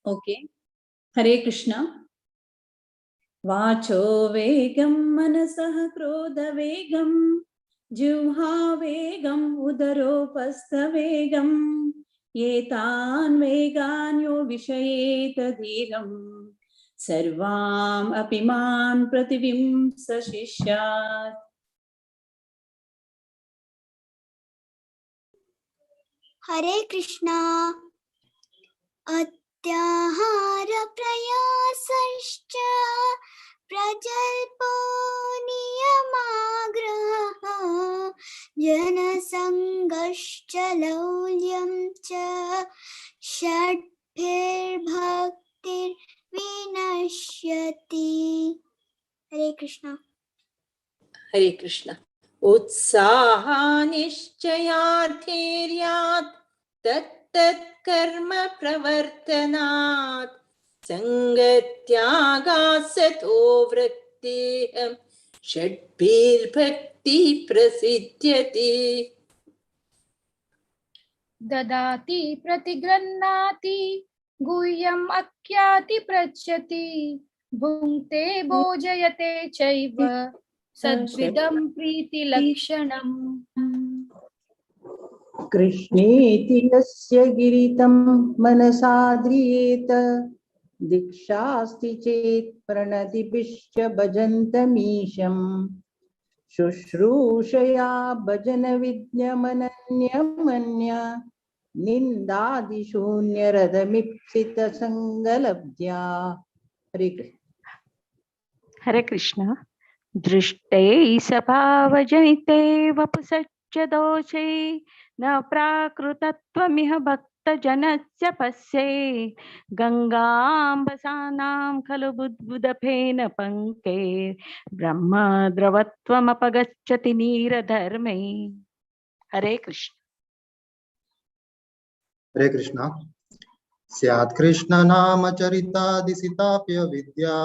Okay, हरे कृष्ण। वाचो वेगं मनसः क्रोधवेगं जिह्वावेगम् उदरोपस्थवेगम् एतान् वेगान् यो विषयेत धीरम् सर्वाम् अपि मान् प्रतिविं सशिष्यात्। हरे कृष्णा। अत्याहार प्रयासश्च प्रजल्पो नियमाग्रहः जनसङ्गश्च लौल्यं च षड्भिर्भक्तिर्विनश्यति। हरे कृष्णा। हरे कृष्ण। उत्साहानिश्चयाद्धैर्यात् तत्तत्कर्म प्रवर्तनात् सङ्गत्यागात् सतो वृत्तिः षड्भिर्भक्तिः प्रसिद्ध्यति। ददाति प्रतिगृह्णाति गुह्यम् अख्याति पृच्छति भुङ्क्ते भोजयते चैव सद्विदं प्रीतिलक्षणम्। कृष्णेति यस्य गिरितं मनसा ध्रियेत दीक्षास्ति चेत् प्रणतिभिश्च भजन्तमीशम् शुश्रूषया भजनविज्ञमनन्यमन्य निन्दादिशून्यरथमीप्सितसङ्गलब्ध्या। हरे कृष्ण। हरे कृष्ण। दृष्टे सभावजनिते वपुसच्च दोषे न प्राकृतत्वमिह भक्तजनस्य पश्ये गङ्गाम्बसानां खलु बुद्बुदफेन पङ्के ब्रह्मद्रवत्वमपगच्छति नीरधर्मे। हरे कृष्ण। हरे कृष्ण। स्यात् कृष्ण नाम चरितादिसिताप्य विद्या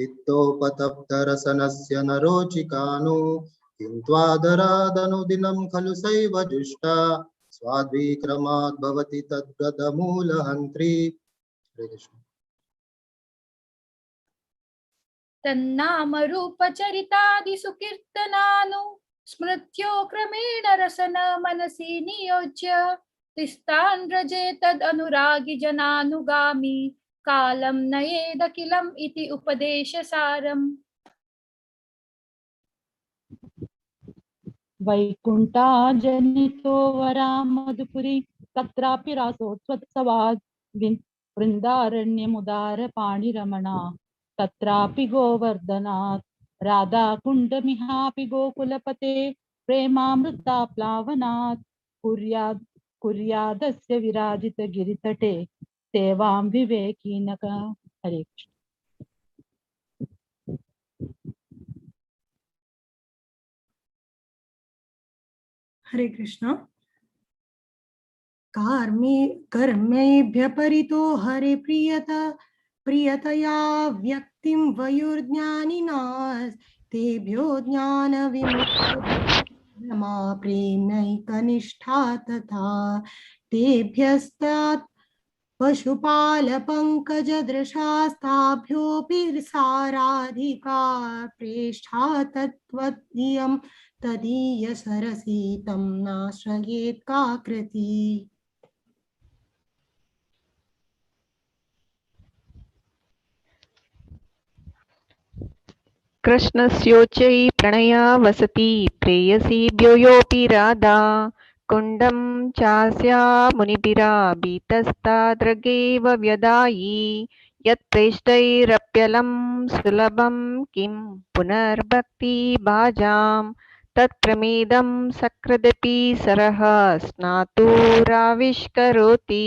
हितोपतप्तरसनस्य न रोचिकानु किन्त्वादरादनुदिनं खलु सैव जुष्टा स्वाद्विक्रमाद् भवति तद्गतमूलहन्त्री। हरे कृष्ण। तन्नाम रूपचरितादिषु कीर्तनानु स्मृत्यो क्रमेण रसन मनसि नियोज्य तिस्तान् व्रजे तद् अनुरागि जनानुगामी कालं नयेदखिलम् इति उपदेशसारम्। वैकुण्ठा जनितो वरामधुपुरी तत्रापि रासोत्सवाद् वृन्दारण्यमुदार पाणिरमणा तत्रापि गोवर्धनात् राधाकुण्डमिहापि गोकुलपते प्रेमामृताप्लावनात् कुर्यादस्य विराजित गिरितटे सेवां विवेकीनक। हरे कृष्ण। हरे कृष्ण। कर्मैभ्य परितो हरे प्रियत प्रियतया व्यक्तिं वयुर्ज्ञानिना तेभ्यो ज्ञान विमुक्तिर्मा प्रेम्णैकनिष्ठा तथा तेभ्यस्तात् पशुपालपङ्कजदृशास्ताभ्योऽपि साराधिका प्रेष्ठा तत्त्वधियं तदीय सरसी तं नाश्रयेत् का कृति। कृष्णस्योच्चै प्रणया वसति प्रेयसीभ्यो योऽपि राधा कुण्डं चास्या मुनिभिराभीतस्तादृगेव व्यदायि यत्प्रेष्ठैरप्यलं सुलभं किं पुनर्भक्तिभाजां तत्प्रमेदं सकृदपि सरः स्नातुराविष्करोति।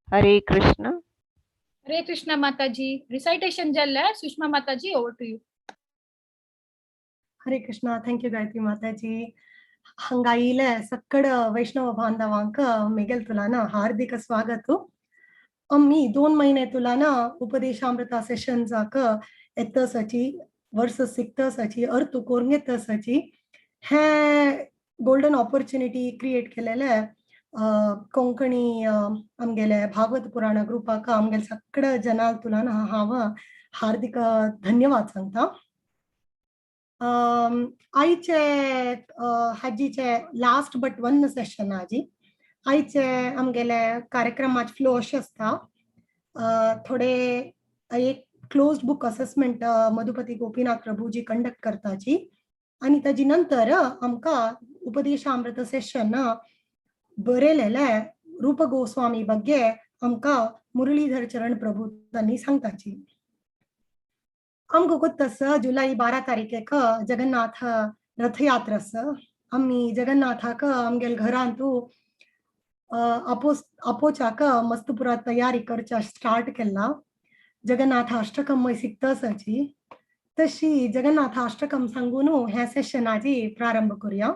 हरे कृष्ण। हरे कृष्ण माताजी। रिसाइटेशन चल रहा है। सुषमा माताजी, over to you. Hare Krishna. Thank you Gayatri Mataji. ಹಂಗಾಯಿಲೆ ಸಕ್ಕಡ ವೈಷ್ಣವ ಬಾಂಧವಾಂಕ ಮೆಗಲ್ ತುಲಾನ ಹಾರ್ದಿಕ ಸ್ವಾಗತ. ಅಮ್ಮಿ 2 महिने तुलाना उपदेशामृता सेशन्साक एतसाची वर्स सिक्तसाची अर्थ कोरंगेतसाची हे गोल्डन ऑपॉर्च्युनिटी क्रिएट केलेले कोंकणी आमगेले भागवत पुराण ग्रुपाक आमगेले सगळे जनाल तुला हांव हार्दिक धन्यवाद सांगता. आयचे हाजीचे लास्ट बट वन सेशन आजी आयचे आमगेले कार्यक्रमाचे फ्लो अशें आसता. थोडे एक closed book assessment Madhupati Gopinath Prabhuji conduct करताची आनी ताजी नंतर आमकां उपदेशामृत सेशन बरयलेले रूप गोस्वामी ಬಗ್ಗೆ आमकां मुरलीधर चरण प्रभु तांणी सांगताची. आमकां गोत्त जुलै 12 तारखेक जगन्नाथ रथयात्रा आसा. आमी जगन्नाथाक आमगेले घरांतू आपोवच्याक मस्त पुरा तयारी करच्या स्टार्ट केला. जगन्नाथ अष्टकम शिकता आसाची तशी जगन्नाथ अष्टकम सांगून ह्या सेशनाची प्रारंभ करूया.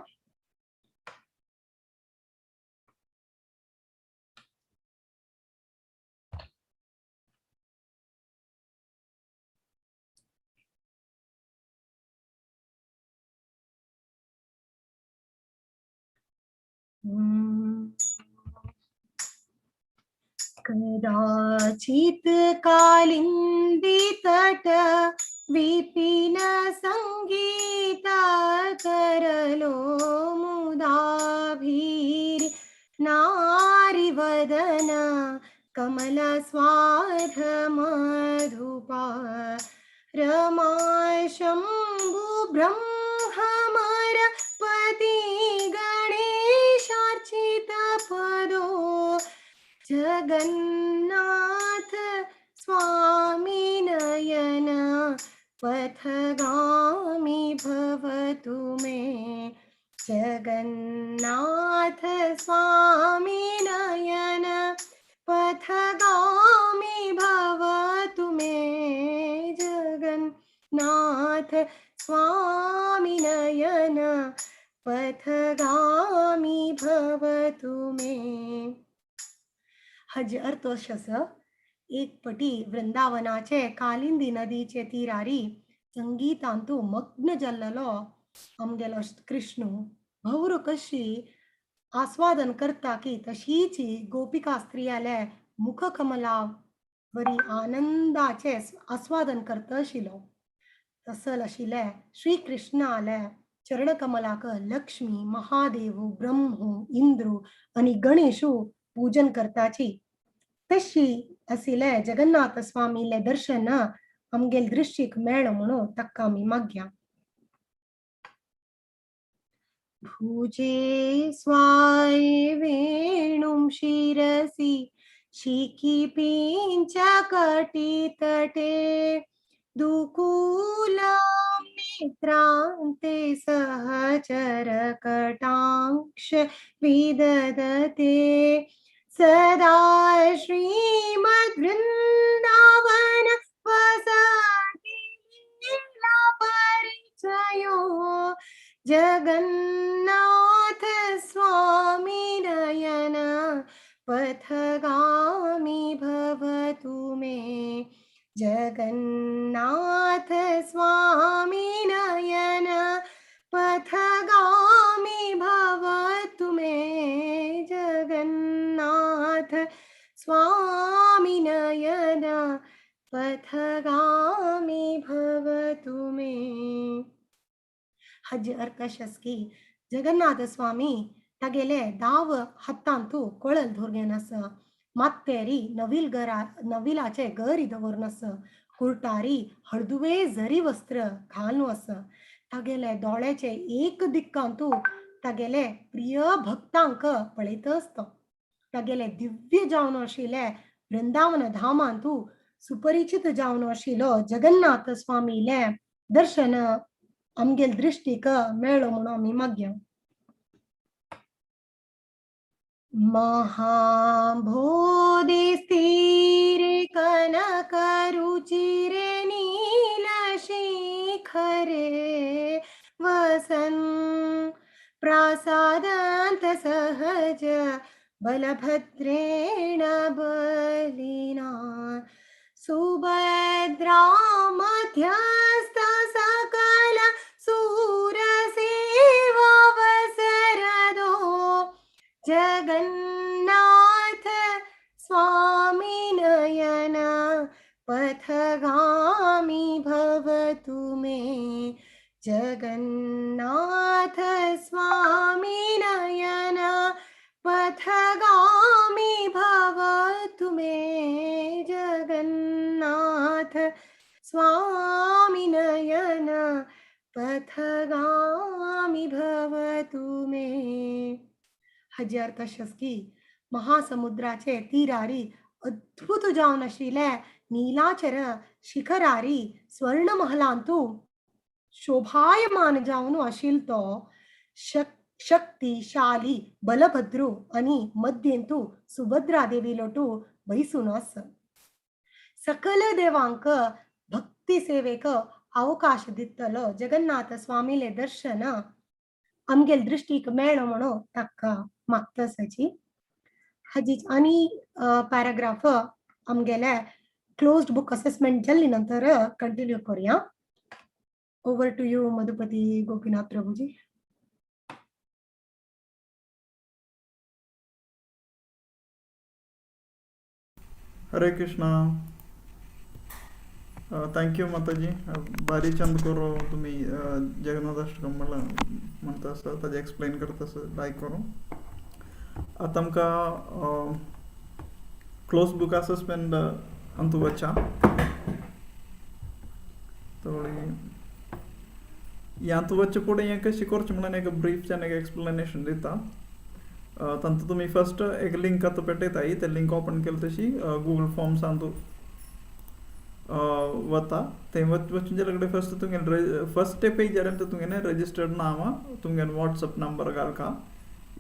कदाचित् कालिंदी तट विपिन संगीत करलो मुदाभीर नारिवदन कमल स्वाध मधुपा रमा शंभु ब्रह्ममर पति गणेशार्चित पदो जगन्नाथ स्वामी नयन पथगामी भवतु मे. जगन्नाथ स्वामी नयन पथगामी भवतु मे. जगन्नाथ स्वामी नयन पथगामी भवतु मे. हाजे अर्थ अशें आसा. एक पटी वृंदावनाचे कालिंदी नदीचे तिरारी संगीतांतू मग्न जाल्लो आमगेलो कृष्णू भौर कशी आस्वादन करता की तशीच गोपिका स्त्रियाले मुखकमला वरी आनंदाचे आस्वादन करता आशिल्लो. तसल आशिल्ले श्री कृष्णाले चरणकमलाक लक्ष्मी महादेव ब्रह्म इंद्र आनी गणेशू पूजन करताची. तशी आशिल्ले जगन्नाथ स्वामीले दर्शन आमगेले दृश्टीक मेळो म्हणून ताका आमी मागया. भुजे स्वाय वेणुं शिरसि शिखिपिञ्च कटितटे दुकूलं नेत्रान्ते सहचर कटाक्ष विदधते सदा श्रीमद्वृन्दावन वसति लीलापरिचयो जगन्नाथ स्वामी नयन पथगामी भवतु मे. जगन्नाथ स्वामी नयन पथगामी भवतु मे. जगन्नाथ स्वामी नयन पथगामी भवतु मे. हाजे अर्थ अशें आसा की जगन्नाथ स्वामी तागेले दाव हातांतू कोळल धोरगेन आसा. मात्तेरी नवील गरा नविलाचे गरी दवरून आसा. कुर्टारी हळदुवे जरी वस्त्र घालून आसा. तागेले दोळ्याचे एक दिक्कांतू तागेले प्रिय भक्तांक पळयत आसता. तागेले दिव्य जावन आशिल्ले वृंदावन धामांतू सुपरिचित जावन आशिल्लो जगन्नाथ स्वामीले दर्शन आमगेले दृश्टीक मेळो म्हणून आमी मागया. महाभोधि स्थिरे कनक रुचिरे नीलशिखरे वसन् प्रासादान्त सहज बलभद्रेण बलिना सुभद्रा मध्यस्थ सकल सुरसेवावसरदो जगन्नाथ पथगामी भवतु मे जगन्नाथ स्वामी नयन पथगामी भवतु मे जगन्नाथ स्वामी नयन पथगामी भवतु मे. हाजी अर्थ अशेंच की महासमुद्राचे तिरारी अद्भुत जावन आशिल्ले नीलाचर शिखरारी स्वर्ण महलांतु शोभायमान जावन आशिल्लो तो शक्तिशाली बलभद्रू आनी मध्येंतु सुभद्रा देवी लोटू बैसून आस. सकल देवांक भक्ती सेवेक अवकाश दितलो जगन्नाथ स्वामीले दर्शन आमगेल दृष्टीक मेळो म्हणून ताका मागता साची. हाजी आनी पॅराग्राफ आमगेले क्लोज्ड बुक असेसमेंट जाल्ली नंतर कंटिन्यू करूया. Over to you Madhupati Gopinath Prabhuji. Hare Krishna. Thank you Mataji. बारी चंद करो तुम्ही जगन्नाथ अष्टकम म्हणला म्हणता आसा ताजें एक्सप्लेन करता आसा लायक करूं. आतां आमकां क्लोज बुक असेसमेंट अंतू वच्चा थोडी ह्यांत वच्चे फुडें हें कशें करचें म्हणून एक ब्रीफच्यान एक एक्सप्लेनेशन दिता. तांतूं तुमी फर्स्ट एक लिंक आतां पेटयताय ते लिंक ओपन केली तशी गुगल फॉर्म्सान तूं वता. थंय वचून जाल्या कडेन फर्स्ट तुमगेलें फर्स्ट पेजार तुमगेलें रजिस्टर्ड नांव तुमगेलें वॉट्सएप नंबर घालका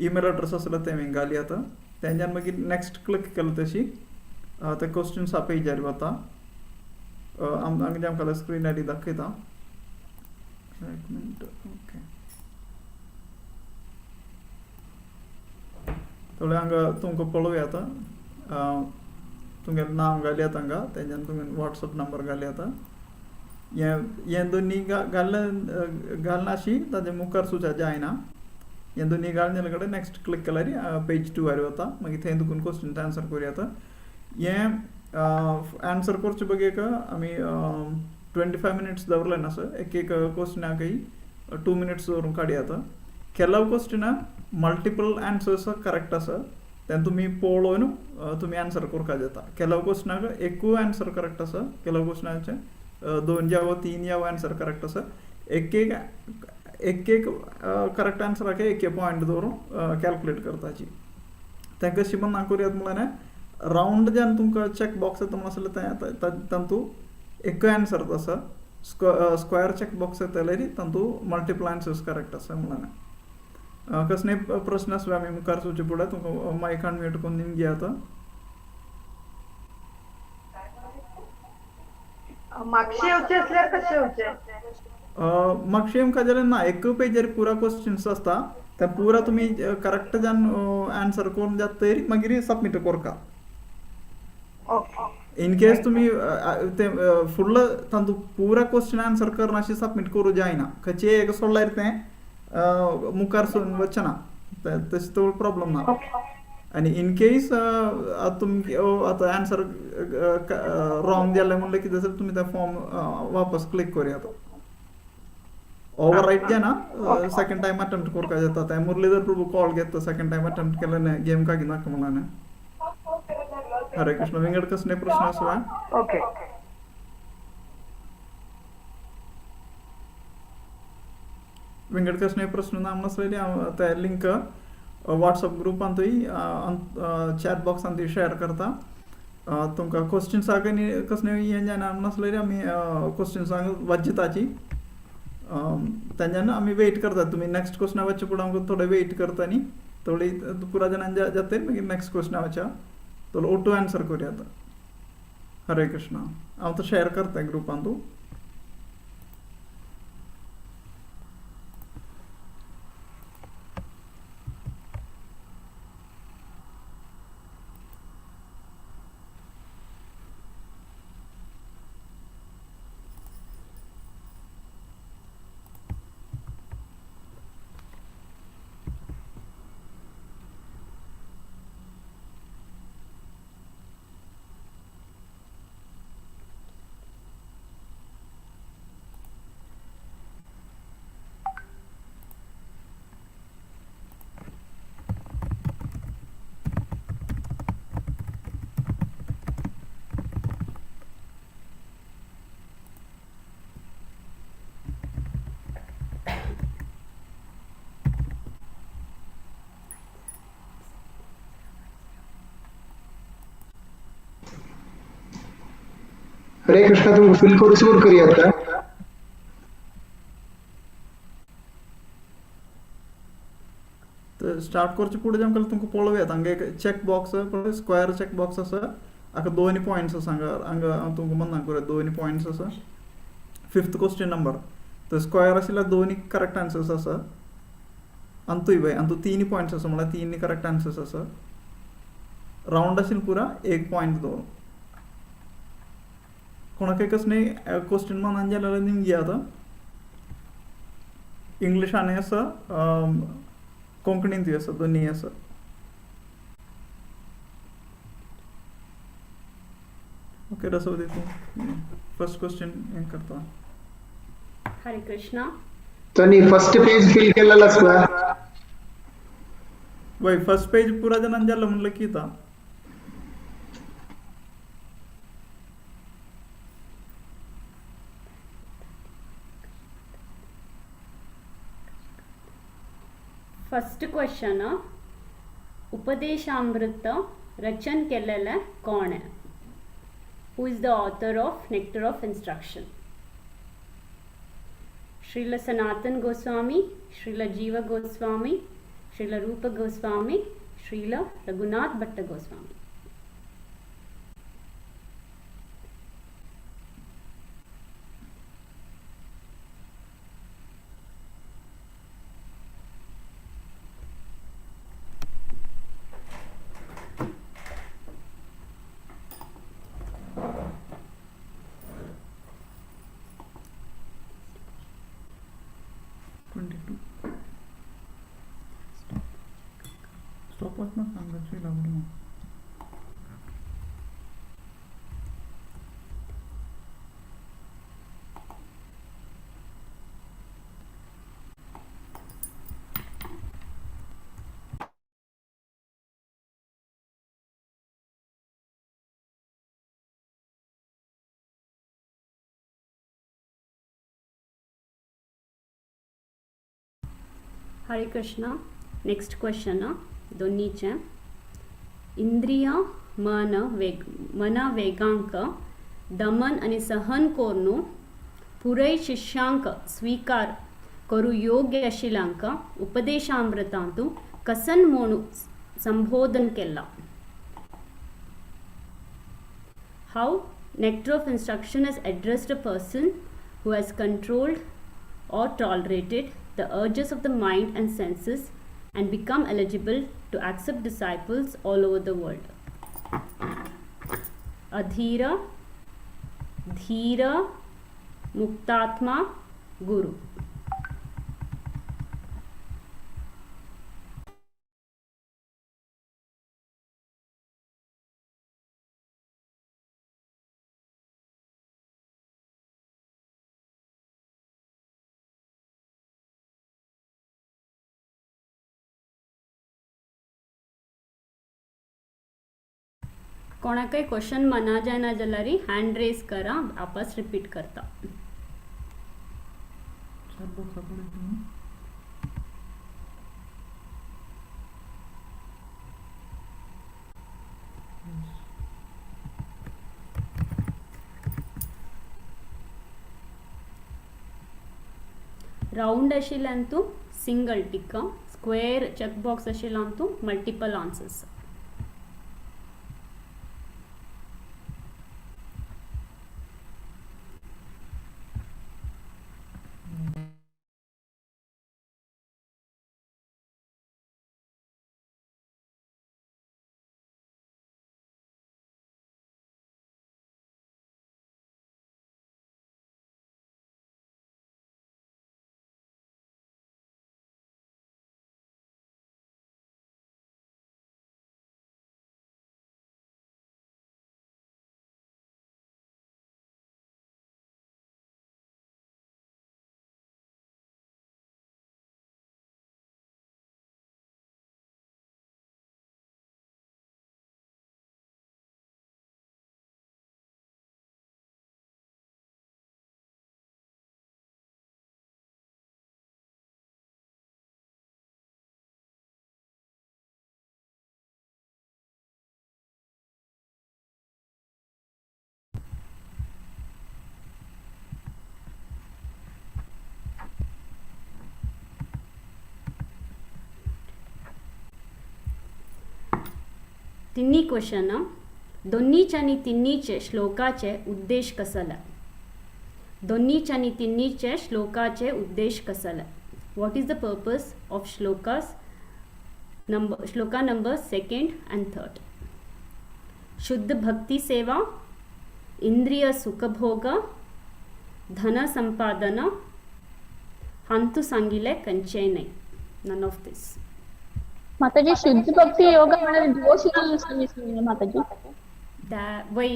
ईमेल एड्रेस आसल्यार तें घाली आतां. तेंच्यान मागीर नेक्स्ट क्लिक केलें तशी ते क्वेश्चन्स पेजार वता. हांगा आमकां स्क्रीनार दाखयता. एक मिनट. ओके थोडे हांगा तुमकां पळोवया आतां. तुमगेलें नांव घाली आतां हांगा तेंच्यान तुमगेलें वॉट्सएप नंबर घाली आतां. हें दोनी घालना घालनाशी ताजे मुखार सुद्दां जायना. हें दोनी घालून जाल्या कडेन नेक्स्ट क्लिक केल्यार पेज 2 वता. मागीर थंय तुका क्वेश्चन आन्सर करूया आतां. हें आन्सर करचे बगेक आमी 25 मिनट्स दवरले ना सर. एक एक क्वेश्चनाकय 2 मिनट्स दवरून काडया आतां. केलाव क्वेश्चना मल्टिपल आन्सर्स करेक्ट आसा तेन्ना तुमी पळोवन तुमी आन्सर करपाक जाता. केलाव क्वेश्चनाक एकूय आन्सर करेक्ट आसा, केलाव क्वेश्चनाचे 2 जावं 3 जावं आन्सर करेक्ट आसा. एक एक एक एक करेक्ट आन्सराक एक एक पॉयंट दवरून कॅल्कुलेट करताची. तें कशें म्हणून करुयात म्हणल्यार रावंड जेन्ना तुमकां चॅक बॉक्स येता म्हणून आसलें तातूंत एकूय आन्सर आसा. स्क्वेअर चॅक बॉक्स येता जाल्यार तातूंत मल्टिपल आन्सर्स करेक्ट आसा म्हणल्यार. कसले प्रश्न आसले आमी मुखार वचचे फुडें तुमकां मायक अनम्यूट करून घेयात. मागशे येवचे असल्यार कशें येवचें? मागशे आमकां जाल्यार ना एक पेजीर पुरा क्वेश्चन्स आसता ते पुरा तुमी करेक्ट जावन आन्सर करून जाता तरी मागीर सबमीट करता. इन केस तुमी ते फुडलो तातूंत पुरा क्वेश्चन आन्सर करनाशी सबमीट करूं जायना. खंयचे एक सोडल्यार तें मुखार सून वचना तशें तो प्रॉब्लम ना. आनी इन केस तुमगे आतां आन्सर रॉंग जालें म्हणलें कितें जाल्यार तुमी ते फॉर्म वापस क्लिक करुया. ओवर रायट जायना सेकंड टायम अटेम्प्ट करपाक जाता. तें मुरलीधर प्रभू कॉल घेता सेकंड टायम अटेम्प्ट केलें गेम कागी नाका म्हणलें. हरे कृष्ण. विंगड कसले प्रश्न आसला? ओके. विंगड कसले प्रश्न ना म्हणसले हांव ते लिंक व्हॉट्सअप ग्रुपांतूय चॅट बॉक्सांतूय शेअर करता. तुमकां क्वेश्चन्साक आनी कसले हें जायना म्हणसले आमी क्वेश्चन्सांक वाजयताची. तेंच्यान आमी वेट करतात. तुमी नेक्स्ट क्वेश्चना वचचे फुडें आमकां थोडे वेट करता न्ही थोडी पुरा जाणां जाता मागीर नेक्स्ट क्वेश्चना वचया थोडो ओटो आन्सर करुया आतां. हरे कृष्णा. हांव तो शेअर करता ग्रुपांतू. हरे कृष्णा, तुमकां फिल करूं सुरू करूया आता. तर स्टार्ट करचे फुडें आमकां तुमकां पळोवया हांगा एक चॅक बॉक्स पळय, स्क्वेअर चॅक बॉक्स आसा, हाका दोन पॉयंट्स आसा. हांगा हांगा हांव तुमकां म्हणना करूया, दोन पॉयंट्स आसा. फिफ्थ क्वेश्चन नंबर, तर स्क्वेअर आशिल्ल्या दोन करेक्ट आन्सर्स आसा. अंतूय बाय अंतू तीन पॉयंट्स आसा, म्हणल्यार तीन करेक्ट आन्सर्स आसा. रावंड आशिल्ले पुरा एक पॉयंट दवरून. कोणाक कसले क्वेश्चन मनान जाल्यार निमगी आतां इंग्लिशानूय आसा, कोंकणींतूय आसा, दोनूय आसा. ओके रसवती, तूं फर्स्ट क्वेश्चन हें करता. हरे कृष्णा. तनी फर्स्ट पेज फिल केलेला स्क्वेअर. वय फर्स्ट पेज पुरा जाणान जालें म्हणल्यार कितें? फर्स्ट क्वेश्चन, उपदेशामृत रचन केलेले कोण? Who is the author of Nectar of Instruction? Srila Sanatan Goswami, Srila Jiva Goswami, Srila Rupa Goswami, Srila Raghunath Bhatta Goswami. Stop watch ना सांगायची लागली. हरे कृष्णा. नेक्स्ट क्वेश्चन दोन्हीचे. इंद्रिय मन वेग मना वेगांक दमन आनी सहन कोरनु पुरय शिष्यांक स्वीकार करू योग्य आशिल्ल्यांक उपदेशामृतांतु कसन म्हणू संबोधन केला? How Nectar of Instruction has addressed a person who has controlled or tolerated the urges of the mind and senses and become eligible to accept disciples all over the world. Adhira, Dhira, Muktatma, Guru. कोणाकय question मना जायना जाल्यार hand rays करा, आपस repeat करता. Round आशिल्ल्यान तूं single tick, square check box आशिल्ल्यान तूं मल्टिपल आन्सर्स. तिन्ही क्वेश्चन दोन्हीचे आनी तिन्हीचे श्लोकाचे उद्देश कसले? दोन्हीचे आनी तिन्हीचे श्लोकाचे उद्देश कसले? What is the purpose of shlokas number, shloka number second and third? शुद्ध भक्ती सेवा, इंद्रिय सुखभोग, धन संपादन, हांतु सांगिले कंचे नाही, नन ऑफ this. Mataji, शुद्ध भक्ती योगा म्हळ्यार डिवोशनल सर्विस माताजी. वै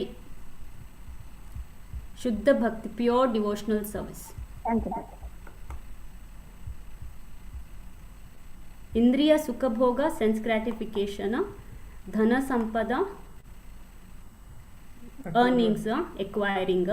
शुद्ध भक्ती, pure devotional service. Thank you. इंद्रिय सुखभोग, सेन्स ग्रॅटिफिकेशन, धन संपदा, अर्निंग्स, एक्वायरिंग.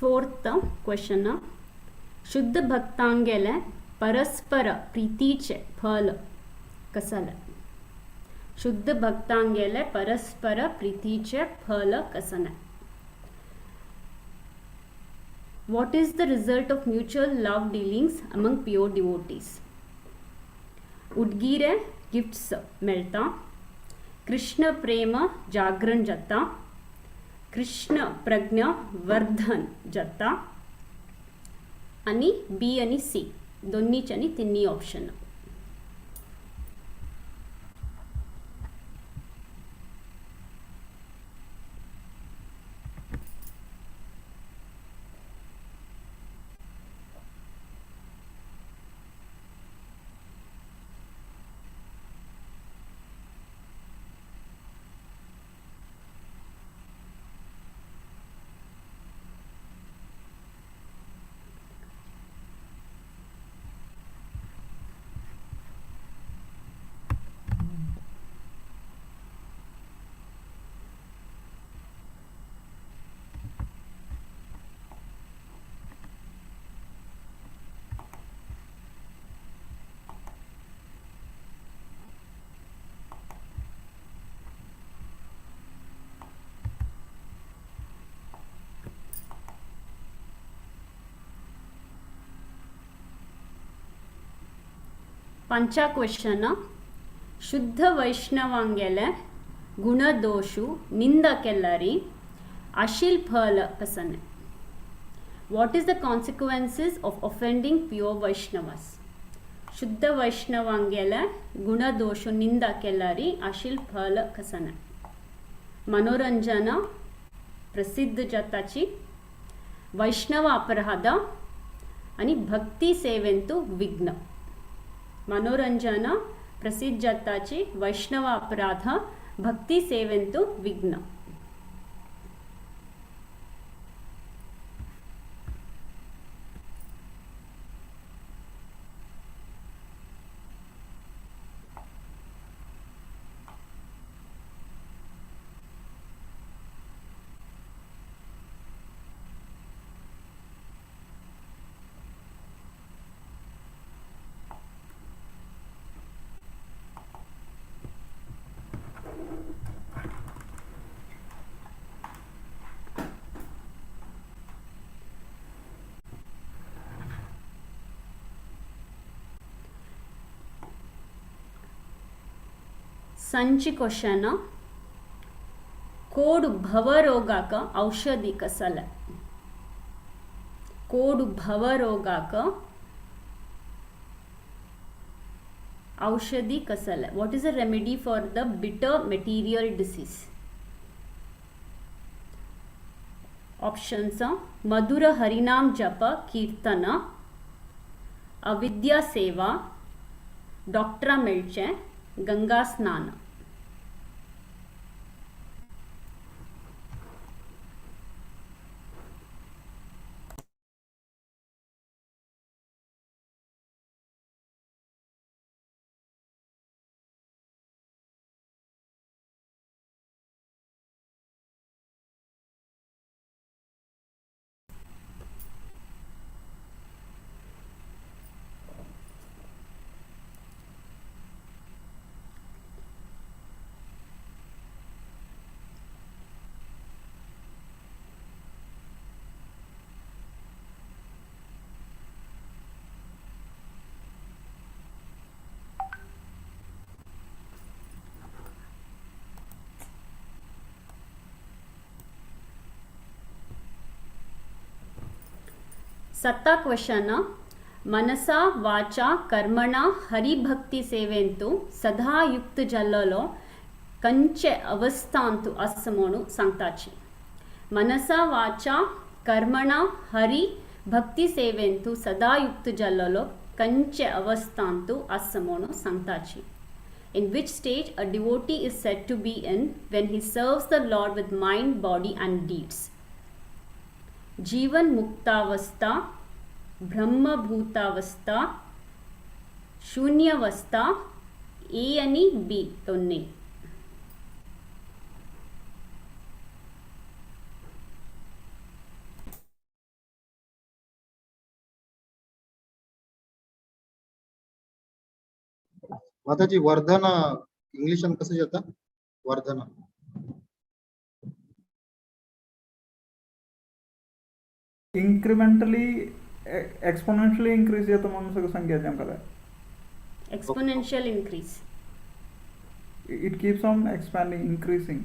फोर्थ क्वेश्चन, शुद्ध भक्तांगेले परस्पर प्रीतीचे फल कसले? शुद्ध भक्तांगेले परस्पर प्रीतीचे फल कसले? What is the result of mutual love dealings among pure devotees? उडगिरे gifts मेळता, कृष्ण प्रेम जागरण जाता, कृष्ण प्रज्ञा वर्धन जाता, आणि बी आणि सी दोन्हीचे आणि तिन्ही ऑप्शन. पंचा क्वेश्चन, शुद्ध वैष्णवांगेले गुणदोषु निंदा केल्लारी अशील फल कसने? What is the consequences of offending pure Vaishnavas? शुद्ध वैष्णवांगेले गुणदोषु निंदा केल्लारी अशील फल कसने? मनोरंजन प्रसिद्ध जाताची, वैष्णव अपराध आणि भक्ती सेवेंतु विघ्न. मनोरंजन प्रसिद्ध जाताची, वैष्णव अपराध, भक्ती सेवेंतु विघ्न. संची क्वेश्चन कोडू भवरोगाक औषधी कसले? कोडू भवरोगाक औषधी कसले? What is the remedy for the bitter material disease? Options मधुर हरिनाम जप कीर्तन, अविद्या सेवा, डॉक्टरा मेळचे, गंगा स्नान. सत्ता क्वेश्चन मनसा वाचा कर्मणा हरिभक्ति सेवेंतु सदा युक्त जल्ललो कंचे अवस्थांतु अस म्हणून सांगताची. मनसा वाचा कर्मणा हरि भक्ति सेवेंतु सदा युक्त जल्ललो कंचे अवस्थांतु अस म्हणून सांगताची. In which stage a devotee is said to be in when he serves the Lord with mind, body and deeds? जीवन मुक्तावस्था, ब्रह्मभूतावस्था, शून्यावस्था, ए आणि बी दोन्ही. माताजी वर्धन इंग्लिशान कसं जाता? वर्धन इन्क्रिमेंटली एक्सपोनेंशियली इंक्रीज जाता म्हणून सगळं सांगितलं आमकां. Exponential increase. It keeps on expanding, increasing.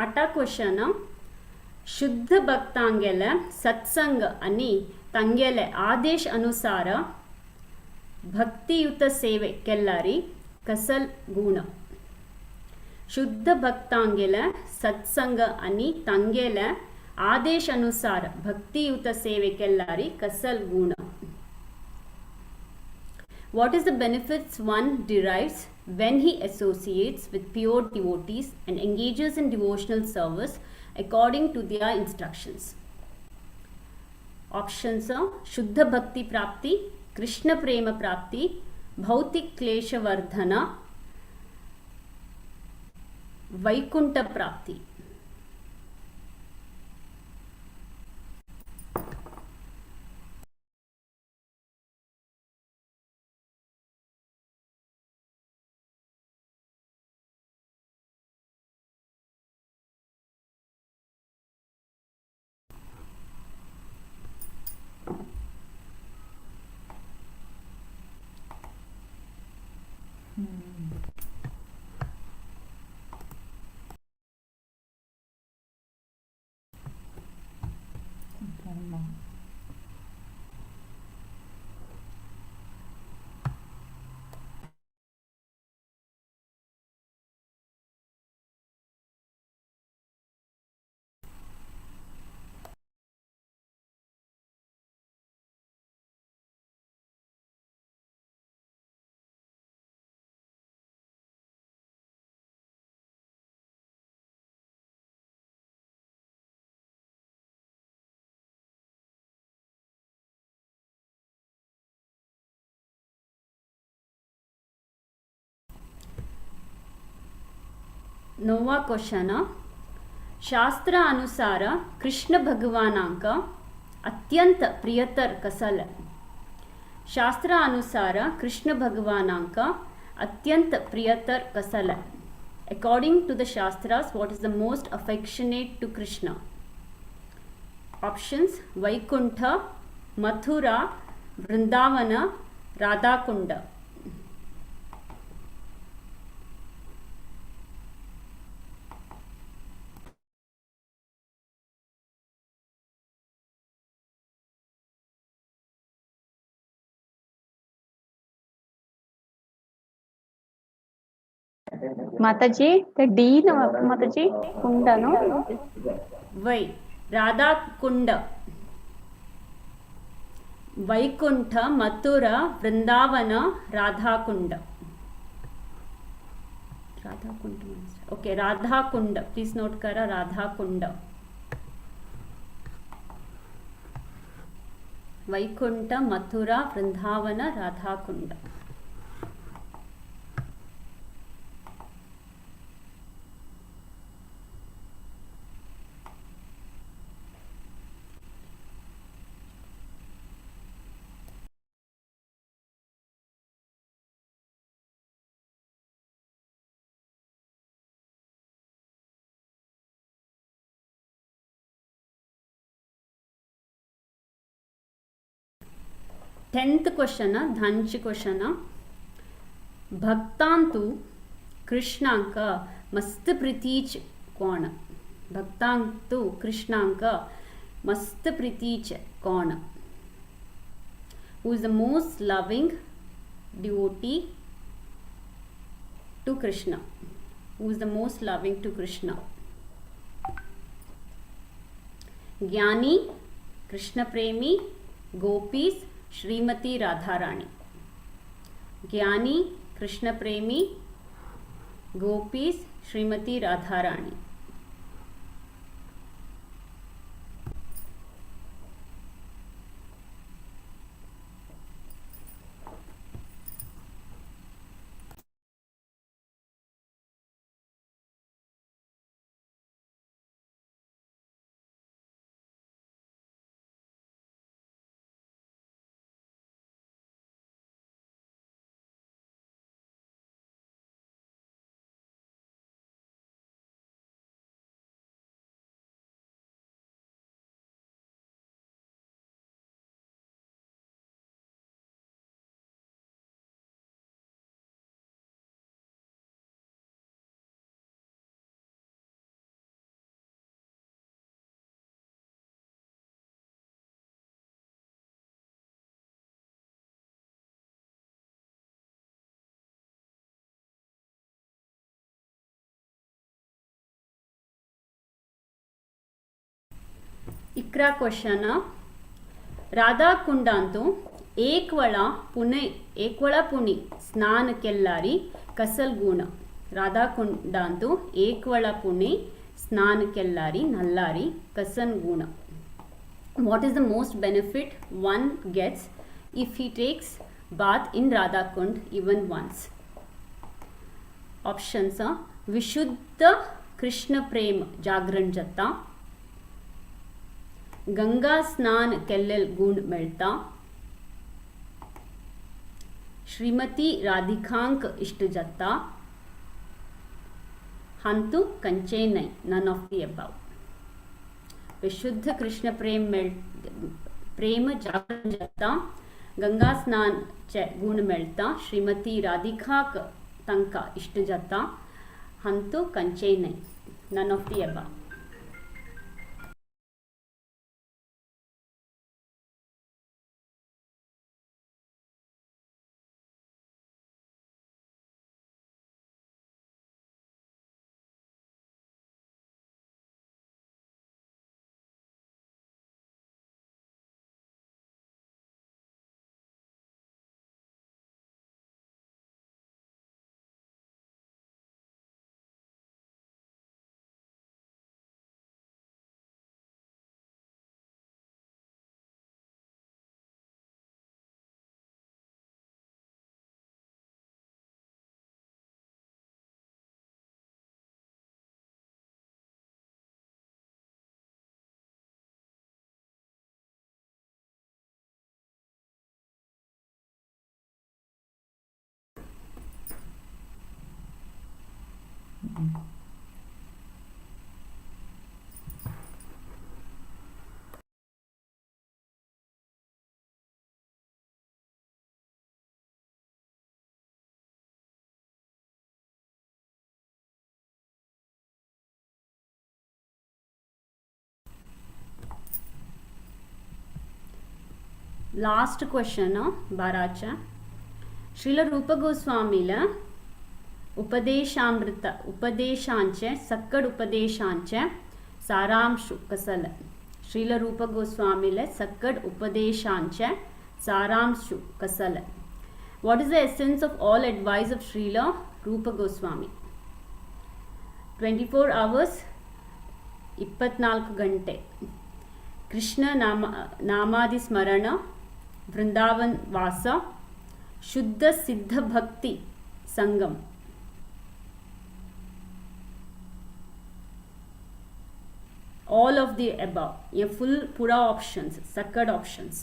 आटा क्वेश्चन शुद्ध भक्तांगेले सत्संग आणि तांगेले आदेश अनुसार भक्तियुत सेवे केल्लारी कसल गुण. शुद्ध भक्तांगेले सत्संग आणि तांगेले आदेश अनुसार भक्तियुत सेवे केल्लारी कसल गुण. What is the benefits one derives when he associates with pure devotees and engages in devotional service according to their instructions? Options are Shuddha Bhakti Prapti, Krishna Prema Prapti, Bhautik Klesha Vardhana, Vaikuntha Prapti. नोवा question. शास्त्र अनुसार कृष्ण भगवानांक अत्यंत प्रियतर कसल. शास्त्र अनुसार कृष्ण भगवानांक अत्यंत प्रियतर कसल. According to the Shastras, what is the most affectionate to Krishna? Options: Vaikuntha, Mathura, Vrindavana, Radhakunda. Mataji, the D no, Mataji, Kunda no? Vai, Radhakunda. Vaikuntha, Mathura, Vrindavana, Radhakunda. Radhakunda. Okay, Radhakunda. Please note kara Radhakunda. Vaikuntha, Mathura, Vrindavana, Radhakunda. Tenth question, धानची question. भक्तांतु कृष्णांक मस्त प्रीतीच कोण. भक्तांतु कृष्णांक मस्त प्रीतीच कोण. Who is the most loving devotee to Krishna? Who is the most loving to Krishna? Jnani, Krishna Premi, Gopis, Shrimati Radharani. Jnani, Krishna Premi, Gopis, Shrimati Radharani. 11 question. राधाकुंडांतु एकवळा Pune एकवळा पुणी स्नान केल्लारी कसल गुण. राधाकुंडांतु एकवळा पुणे स्नान केल्लारी नल्लारी कसन गुण. What is the most benefit one gets if he takes bath in Radhakund even once? Options are Vishuddha Krishna Prem जागरण जत्ता, गंगा स्नान केल्लेल गुण मेळता, श्रीमती राधिकांक इष्ट जत्ता, हंतु कंचे नै, नन ऑफ the above. विशुद्ध कृष्ण प्रेम प्रेम जागरण जत्ता, गंगा स्नान गुण मेळता, श्रीमती राधिकाक तंका इष्ट जत्ता, हंतु कंचे नै, none of the above. Last question बाराच्या. श्रील रूप गोस्वामीला उपदेशामृत उपदेशांचे सक्कड उपदेशांचे सारांश कसल. श्रील रूप गोस्वामीला सक्कड उपदेशांचे सारांश कसल. What is the essence of all advice of Srila Rupa Goswami? 24 hours, 24 ಗಂಟೆ ಕೃಷ್ಣ ನಾಮ ನಾಮಾದಿ ಸ್ಮರಣ, ವೃಂದಾವನ್ ವಾಸ, ಶುದ್ಧ ಸಿದ್ಧ ಭಕ್ತಿ Sangam. All of the above. A full pura options, suckered options.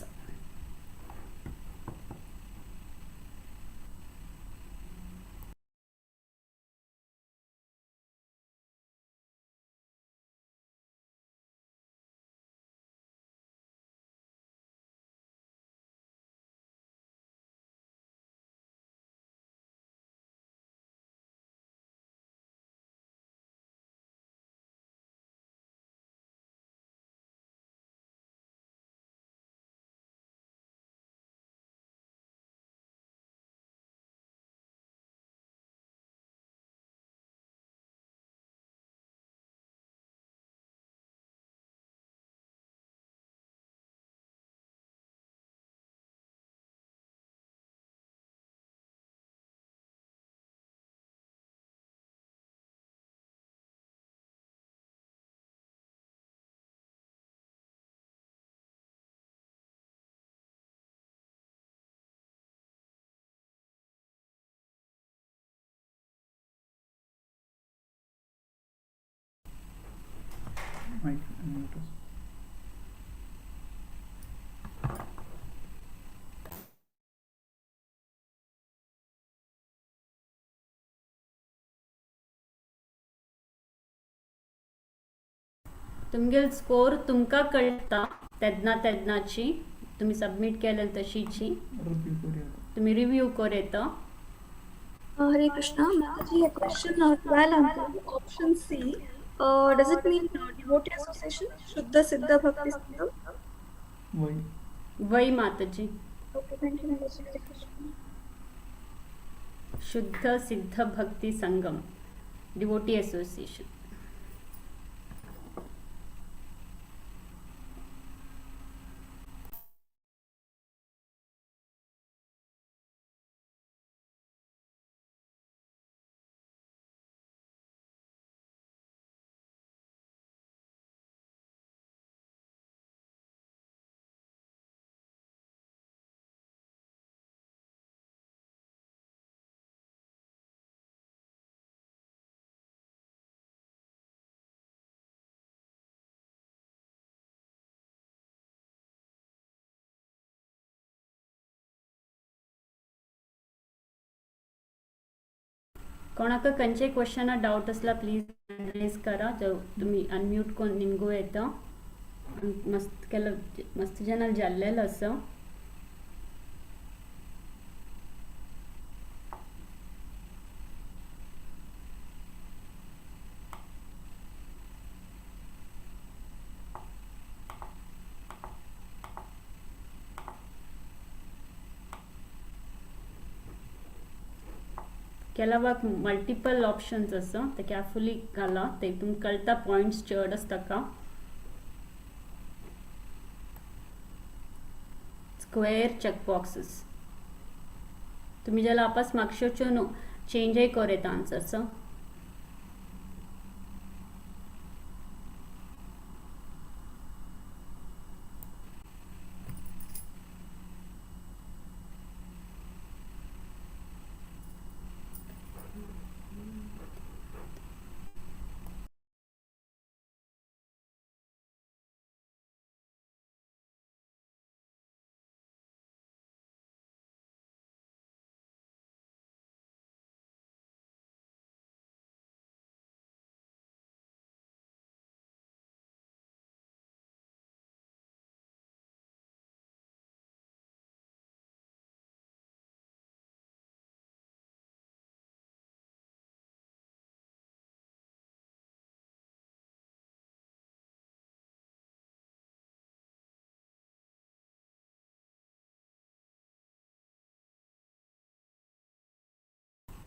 Mic unmute us. तुमगेल स्कोर तुमकां कळटा तेन्ना तेन्नाची तुमी सबमीट केलेल तशीची रिव्यू करूया. तुमी रिव्यू कर येता. Hare Krishna, Mataji, a question 12 answer, option C. Does it mean devotee association? Shuddha Siddha Bhakti Sangam? Why? Why, Mataji? Okay, thank you, Mataji. Hare Krishna. Shuddha Siddha Bhakti Sangam, devotee association. कोणाक खंयचे क्वेश्चना डावट आसला please rays करा. जो तुमी unmute करून निमगो येता. मस्त केलं मस्त जणांना जाल्लेलं असं. ಕೆಲವಾಗ ಮಲ್ಟಿಪಲ್ ಆಪ್ಷನ್ಸ್ असं ते केअरफुली घाला ते तुमकां कळटा पॉयंट्स चड आसता का. स्क्वेअर चेक बॉक्सेस तुम्ही ज्याला आपस मागशेच्यो न्हू चेंजय कर येता आन्सर्स.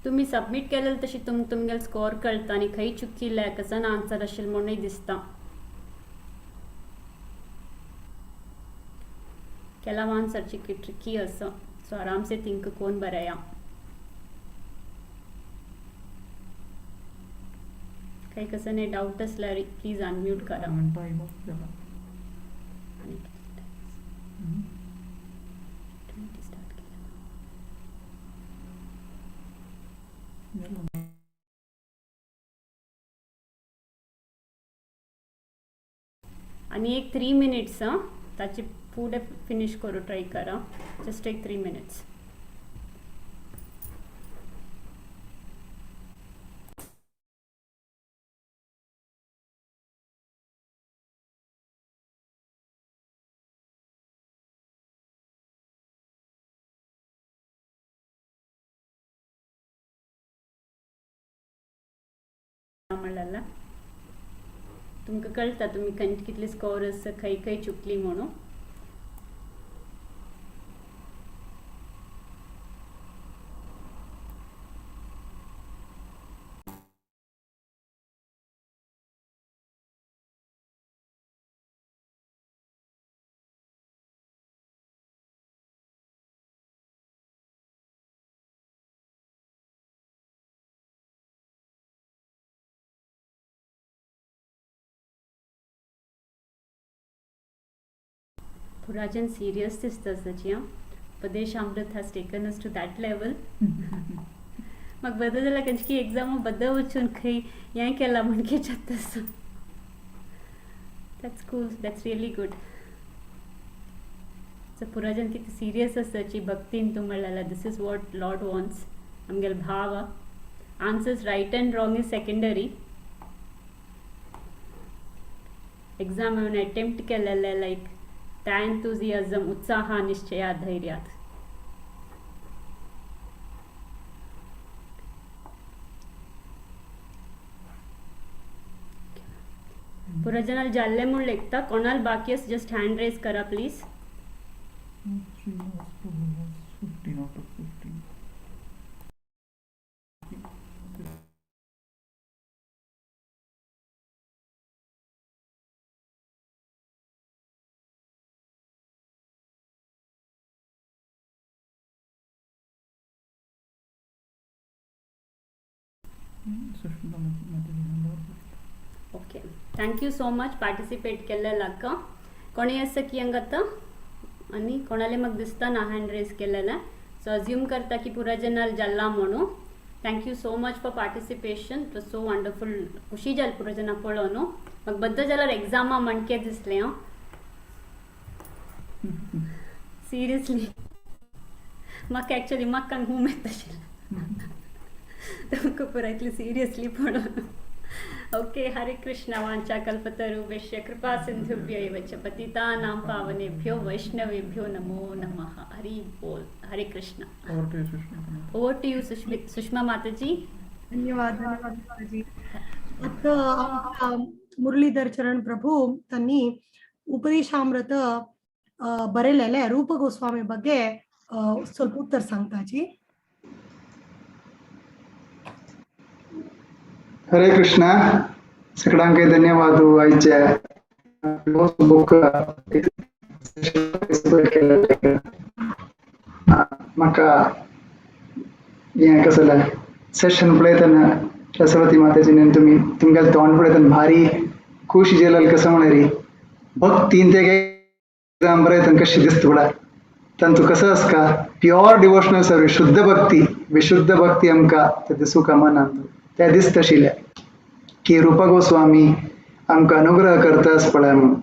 तुम्ही सबमिट केलेलं तशी तुमगेले स्कोर कळता आनी खंय चुकिल्ले कसन आन्सर आशिल्लें म्हणूनय दिसता. केला आन्सरची ट्रिकी आसा, सो आरामसे थिंक कोण बरया. काही कसं नाही डाऊट असल्यार प्लीज अनम्यूट करा. आणि एक 3 मिनिट्स हां, ताचे फुडें फिनिश करू ट्राय करा. जस्ट एक 3 मिनिट्स. म्हणलेला तुमकां कळटा तुमी कितले स्कोर आसा, खंय खंय चुकली म्हणून. Purajan serious दिसता ताची. Upadeshamrita has taken us to that level. म्हाका बरें जाल्यार खंयची एग्जाम बद्दल वचून खंय हें केलां म्हण जाता. That's cool, that's really good. So Purajan कितें सिरियस आसताची भक्तीन तूं म्हणलें this is what Lord wants. आमगेलो भाव answers right and wrong is secondary. Exam हांवें अटेम्प्ट केलेलें लायक त्या एन्थुजियाझम, उत्साह, निश्चया, धैर्यात. पुरजनाल जाल्ले म्हूण लेखता. कोणाल बाकी आसा जस्ट हँड रेज करा please. 15 out of 15. Okay, thank you so much participate केल्लेलाक. कोणी आसा की हांगा आनी कोणाले म्हाका दिसता ना हँड रेज केलेलें, सो अज्यूम करता की पुरा जनाल जाल्ला म्हणून. Thank you so much for participation, it was so wonderful. खुशी जाल पुरा जना पळोवन. म्हाका बद्द जाल्यार एग्जामा म्हणके दिसलें. हांव सिरियसली म्हाका एक्चुअली म्हाका हुम येता आशिल्लें तुमकां पुरा इतलें सिरियसली पळोवन. ओके, हरे कृष्ण. वांछा कल्पतरुभ्यश्च कृपा सिन्धुभ्य एव च पतितानां पावनेभ्यो वैष्णवेभ्यो नमो नमः. हरि बोल. Hare Krishna. Over to you Sushma Mataji. धन्यवाद धन्यवाद माताजी. आता मुरलीधर चरण प्रभु त्यांनी उपदेशामृत बरेलेले रूप गोस्वामी ಬಗ್ಗೆ ಸ್ವಲ್ಪ उत्तर सांगताची. हरे कृष्णा. सगळ्यांक धन्यवाद. आयचे बुक म्हाका हें कसलें सेशन पळयतना रसवती माताजीन तुमी तुमगेलें तोंड पळयतना भारी खुशी जालें. कसं म्हणरी भक्तीन ते एग्जाम बरयतना कशी दिसता पळय तांचो कसो आसता प्युअर डिवोशनल सर्वीस, शुद्ध भक्ती, विशुद्ध भक्ती आमकां ते दिसूंक मनांत ते दिसता आशिल्लें की रूपा गोस्वामी आमकां अनुग्रह करता पळय म्हणून.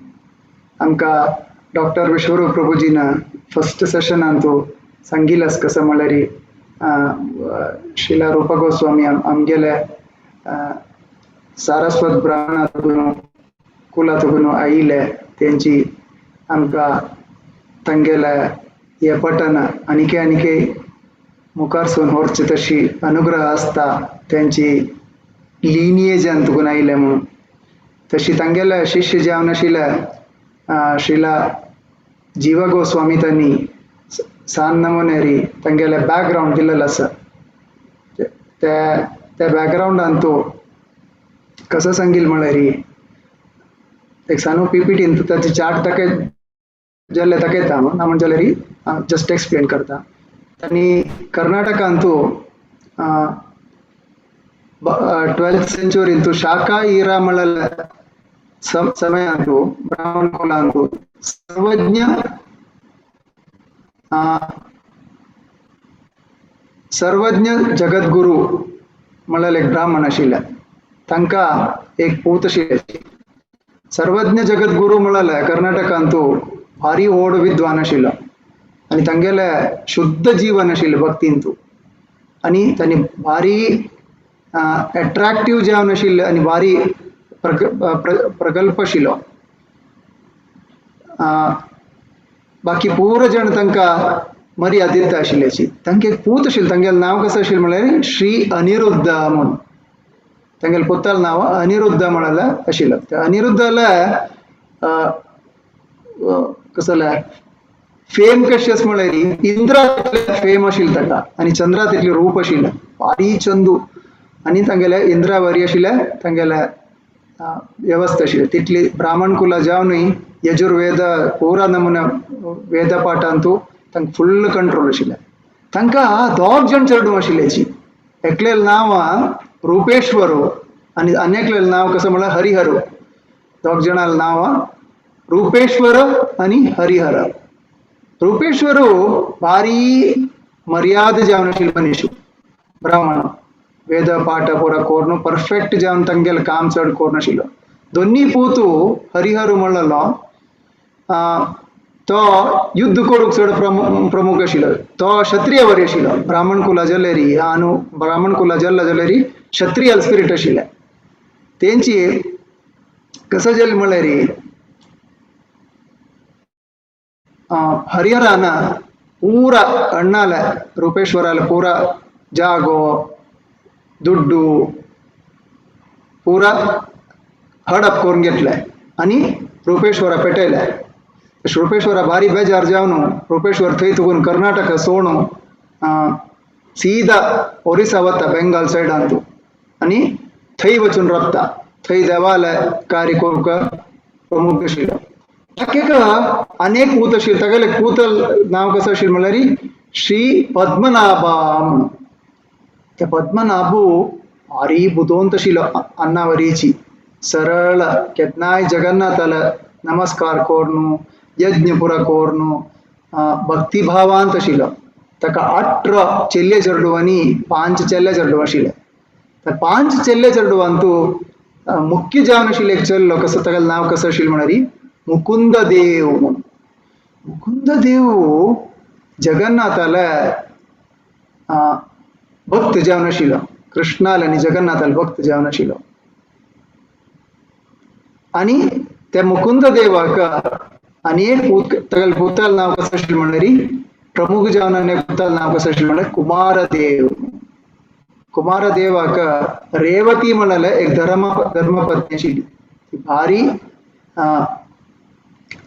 आमकां डॉक्टर विश्वरूप प्रभुजीन फस्ट सेशनान तो सांगिल्लें कसं म्हणल्यार शिला रूपा गोस्वामी आमगेले सारस्वत ब्राह्मणा कुला तुगून आयिल्ले, तेंची आमकां तांगेले हे पठण आनीके आनीके मुखार सून व्हरचे तशी अनुग्रह आसता तेंची लिनियेजान तुगून आयिल्ले म्हणून. तशी तांगेले शिष्य जावन आशिल्ले श्रीला जीवा गोस्वामी तांणी सान नमुनेरी तांगेले बॅकग्रावंड दिलेलो आसा. त्या त्या बॅकग्रावंडान तूं कसं सांगील म्हळ्यार एक सानो पीपीटीन ताचे चार्ट ताका जाल्ले दाखयता ना म्हण जाल्यार जस्ट एक्सप्लेन करता. आनी कर्नाटकांतू 12th सेंचुरींतू शाखा इरा म्हळ्यार समयांतू ब्राह्मण कुलांतू सर्वज्ञ सर्वज्ञ जगद्गुरु म्हळ्यार एक ब्राह्मण आशिल्ले, तांकां एक पूत आशिल्ले. सर्वज्ञ जगद्गुरु म्हळ्यार कर्नाटकांतू भारी व्हड विद्वान आशिल्लो आनी तांगेले शुद्ध जीवन आशिल्लें भक्तींतू आनी तांणी भारी एट्रॅक्टीव जावन आशिल्लें आनी भारी प्रगल्भ आशिल्लो. बाकी पूरा जण तांकां मर्याद दिता आशिल्ल्याची. तांकां एक पूत आशिल्लो, तांगेलें नांव कसं आशिल्लें म्हळ्यार श्री अनिरुद्ध म्हणून. तांगेलें पुतालें नांव अनिरुद्ध म्हळ्यार आशिल्लो. त्या अनिरुद्धाला कसलें फेम कशें आसा म्हळ्यार इंद्रा फेम आशिल्लें ताका आनी चंद्रा तितलें रूप आशिल्लें, भारी चंदू आनी तांगेले इंद्रावरी आशिल्लें तांगेले व्यवस्था आशिल्ली. तितली ब्राह्मण कुला जावनूय यजुर्वेद पुरा नमुना वेद पाठांतू तांकां फुल्ल कंट्रोल आशिल्लें. तांकां दोग जाण चेडूं आशिल्ल्याची, एकलेलें नांव रुपेश्वरो आनी आनी एकलेलें नांव कसं म्हळ्यार हरिहरो. दोग जाणांलें नांव रुपेश्वर आनी हरिहर. रुपेश्वरो भारी मर्याद जावन आशिल्लो मनीस, ब्राह्मण, वेद पाठ पुरा कोर्नु परफेक्ट जावन तांगेलें काम चड कोरून आशिल्लो. दोन्ही पूतू हरिहर म्हणलो तो युद्ध करूंक चड प्रमुख आशिल्लो. तो क्षत्रिय वरी आशिल्लो, ब्राह्मण कुला जाल्यारी आनु ब्राह्मण कुला जाल्लो जाल्यारी क्षत्रिय स्पिरिट आशिल्लें. तेंची कसं जालें म्हळ्यार हरिहरान पूरा अण्णाले रुपेश्वराले पूरा जागो दुड्डू पूरा हडप करून घेतले आनी रुपेश्वरा पेटयले. रुपेश्वरा भारी बेजार जावन रुपेश्वर थंय तुकून कर्नाटक सोणू सीधा ओरिसा वता बेंगाल सायडांतू आनी थंय वचून राबता. थंय देवाले कार्य करूंक प्रमुख आशिल्लो. ताका अनेक पूत आशिल्ले, तागेले पूत नांव कसं आशिल्लें म्हळ्यार श्री पद्मनाभा म्हणून. त्या पद्मनाभू भारी बुदवंत आशिल्लो, अन्नावरीची सरळ केन्नाय जगन्नाथाला नमस्कार कोर्नु यज्ञ पुरा कोर्नु भक्तिभावांत आशिल्लो. ताका 18 चेल्ले चेडूं आनी 5 चेल्ले चेडूं आशिल्ले. त्या 5 चेल्ले चेडवांतू मुख्य जावन आशिल्ले एक चेल्लो कसो ताका नांव कसं आशिल्लें म्हळ्यार मुकुंद देव म्हणून. मुकुंद देव जगन्नाथाले भक्त जावन आशिल्लो, कृष्णाले आनी जगन्नाथाले भक्त जावन आशिल्लो. आनी त्या मुकुंद देवाक आनी एक पूत तागेले पुतालें नांव कसं आशिल्लें म्हळ्यार प्रमुख जावन आनी एक पुतालें नांव कसं आशिल्लें म्हळ्यार कुमारदेव. कुमारदेवाक रेवती म्हळ्यार एक धर्मपत्नी आशिल्ली, ती भारी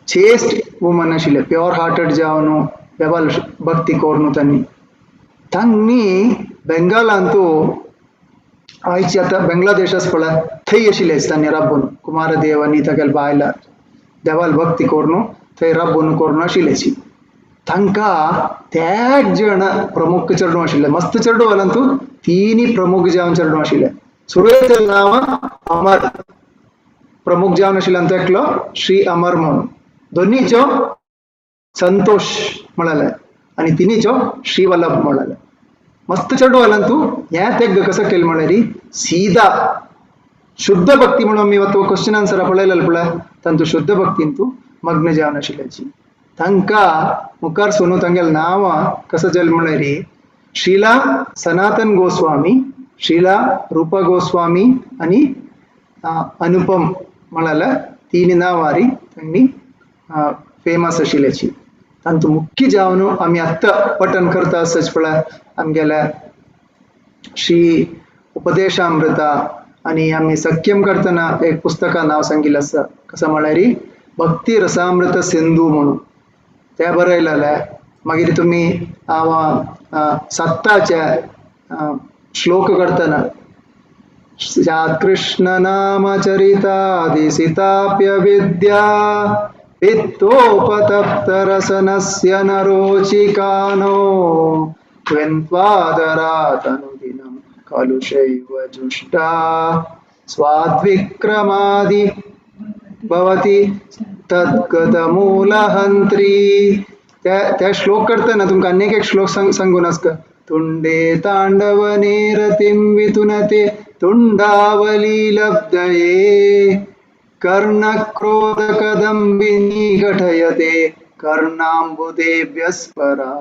चेस्ट वुमन आशिल्ले, प्योर हार्टेड जावन देवाल भक्ती कोरून तांणी तांणी बेंगालांतू आयची आतां बांगलादेश आसा पळय थंय आशिल्ले तांणी राबून कुमारदेव आनी तागेले बायला देवाल भक्ती करून थंय राबून करून आशिल्ल्याची. तांकां त्याग जण प्रमुख चेडूं आशिल्ले, मस्त चेडूं जाल्यार तिनी प्रमुख जावन चेडूं आशिल्ले. सुरवेचें नांव अमर, प्रमुख जावन आशिल्ल्यान तो एकलो श्री अमर म्हणून, दोन्हीचो संतोष म्हळ्यार आनी तिनीचो श्रीवल्लभ म्हळ्यार. मस्त चेडूं जाल्यार तूं हें तेग कसं केलें म्हळ्यार सीधा शुद्ध भक्ती म्हणून आमी वता क्वेश्चन आन्सर पळयलें पळय तांतू शुद्ध भक्तीन तूं मग्न जावन आशिल्ल्याची. तांकां मुखार सोनू तांगेलें नांव कसं जालें म्हळ्यार श्रीला सनातन गोस्वामी, श्रीला रूपा गोस्वामी आनी अनुपम म्हळ्यार तीन नांवारी तांणी फेमस आशिल्ल्याची. तांतू मुख्य जावन आमी आत्तां पठण करता आसच पळय आमगेल्या श्री उपदेशामृता आनी आमी सख्यम करतना एक पुस्तका नांव सांगिल्लें आसा कसं म्हळ्यार भक्ती रसामृत सिंधू म्हणून तें बरयलेलें. मागीर तुमी हांव सत्ताचे श्लोक करतना स्यात् कृष्ण नाम चरितादिसिताप्य विद्या वित्तोपतप्तरसनस्य न रोचिकानो त्वन्त्वादरातनुदिनं कलुषैव जुष्टा स्वाद्विक्रमादि भवति तद्गतमूलहन्त्री. त्या त्या श्लोक करतना तुमकां आनीक एक श्लोक सांगून आसता. तुंडे तांडवने रतिं वितुनते तुंडावली लब्धये कर्णक्रोधकदम्बिनी घटयते कर्णाम्बुदेभ्यस्परा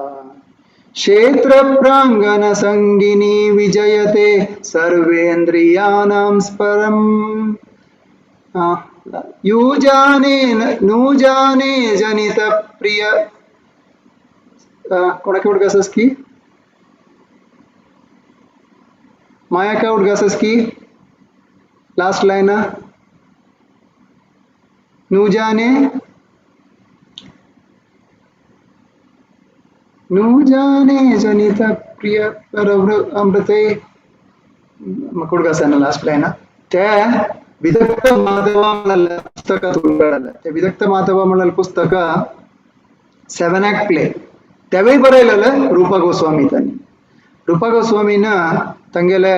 क्षेत्रप्राङ्गणसङ्गिनी विजयते सर्वेन्द्रियाणां स्परम्. यूजाने नूजाने जनित प्रिय कोणाक उडगासस की माया काय उडगासस की लास्ट लाइन नूजाने नूजाने जनित प्रिय अमृते म्हाका उडगास लास्ट लाइन. ते विदग्ध माधवा म्हणलें पुस्तक उलगडलें. ते विदग्ध माधवा म्हणलें पुस्तक 7 ऍक्ट प्ले तेवूय बरयलेलें रूपा गोस्वामी तांणी. रूपा गोस्वामीन तांगेले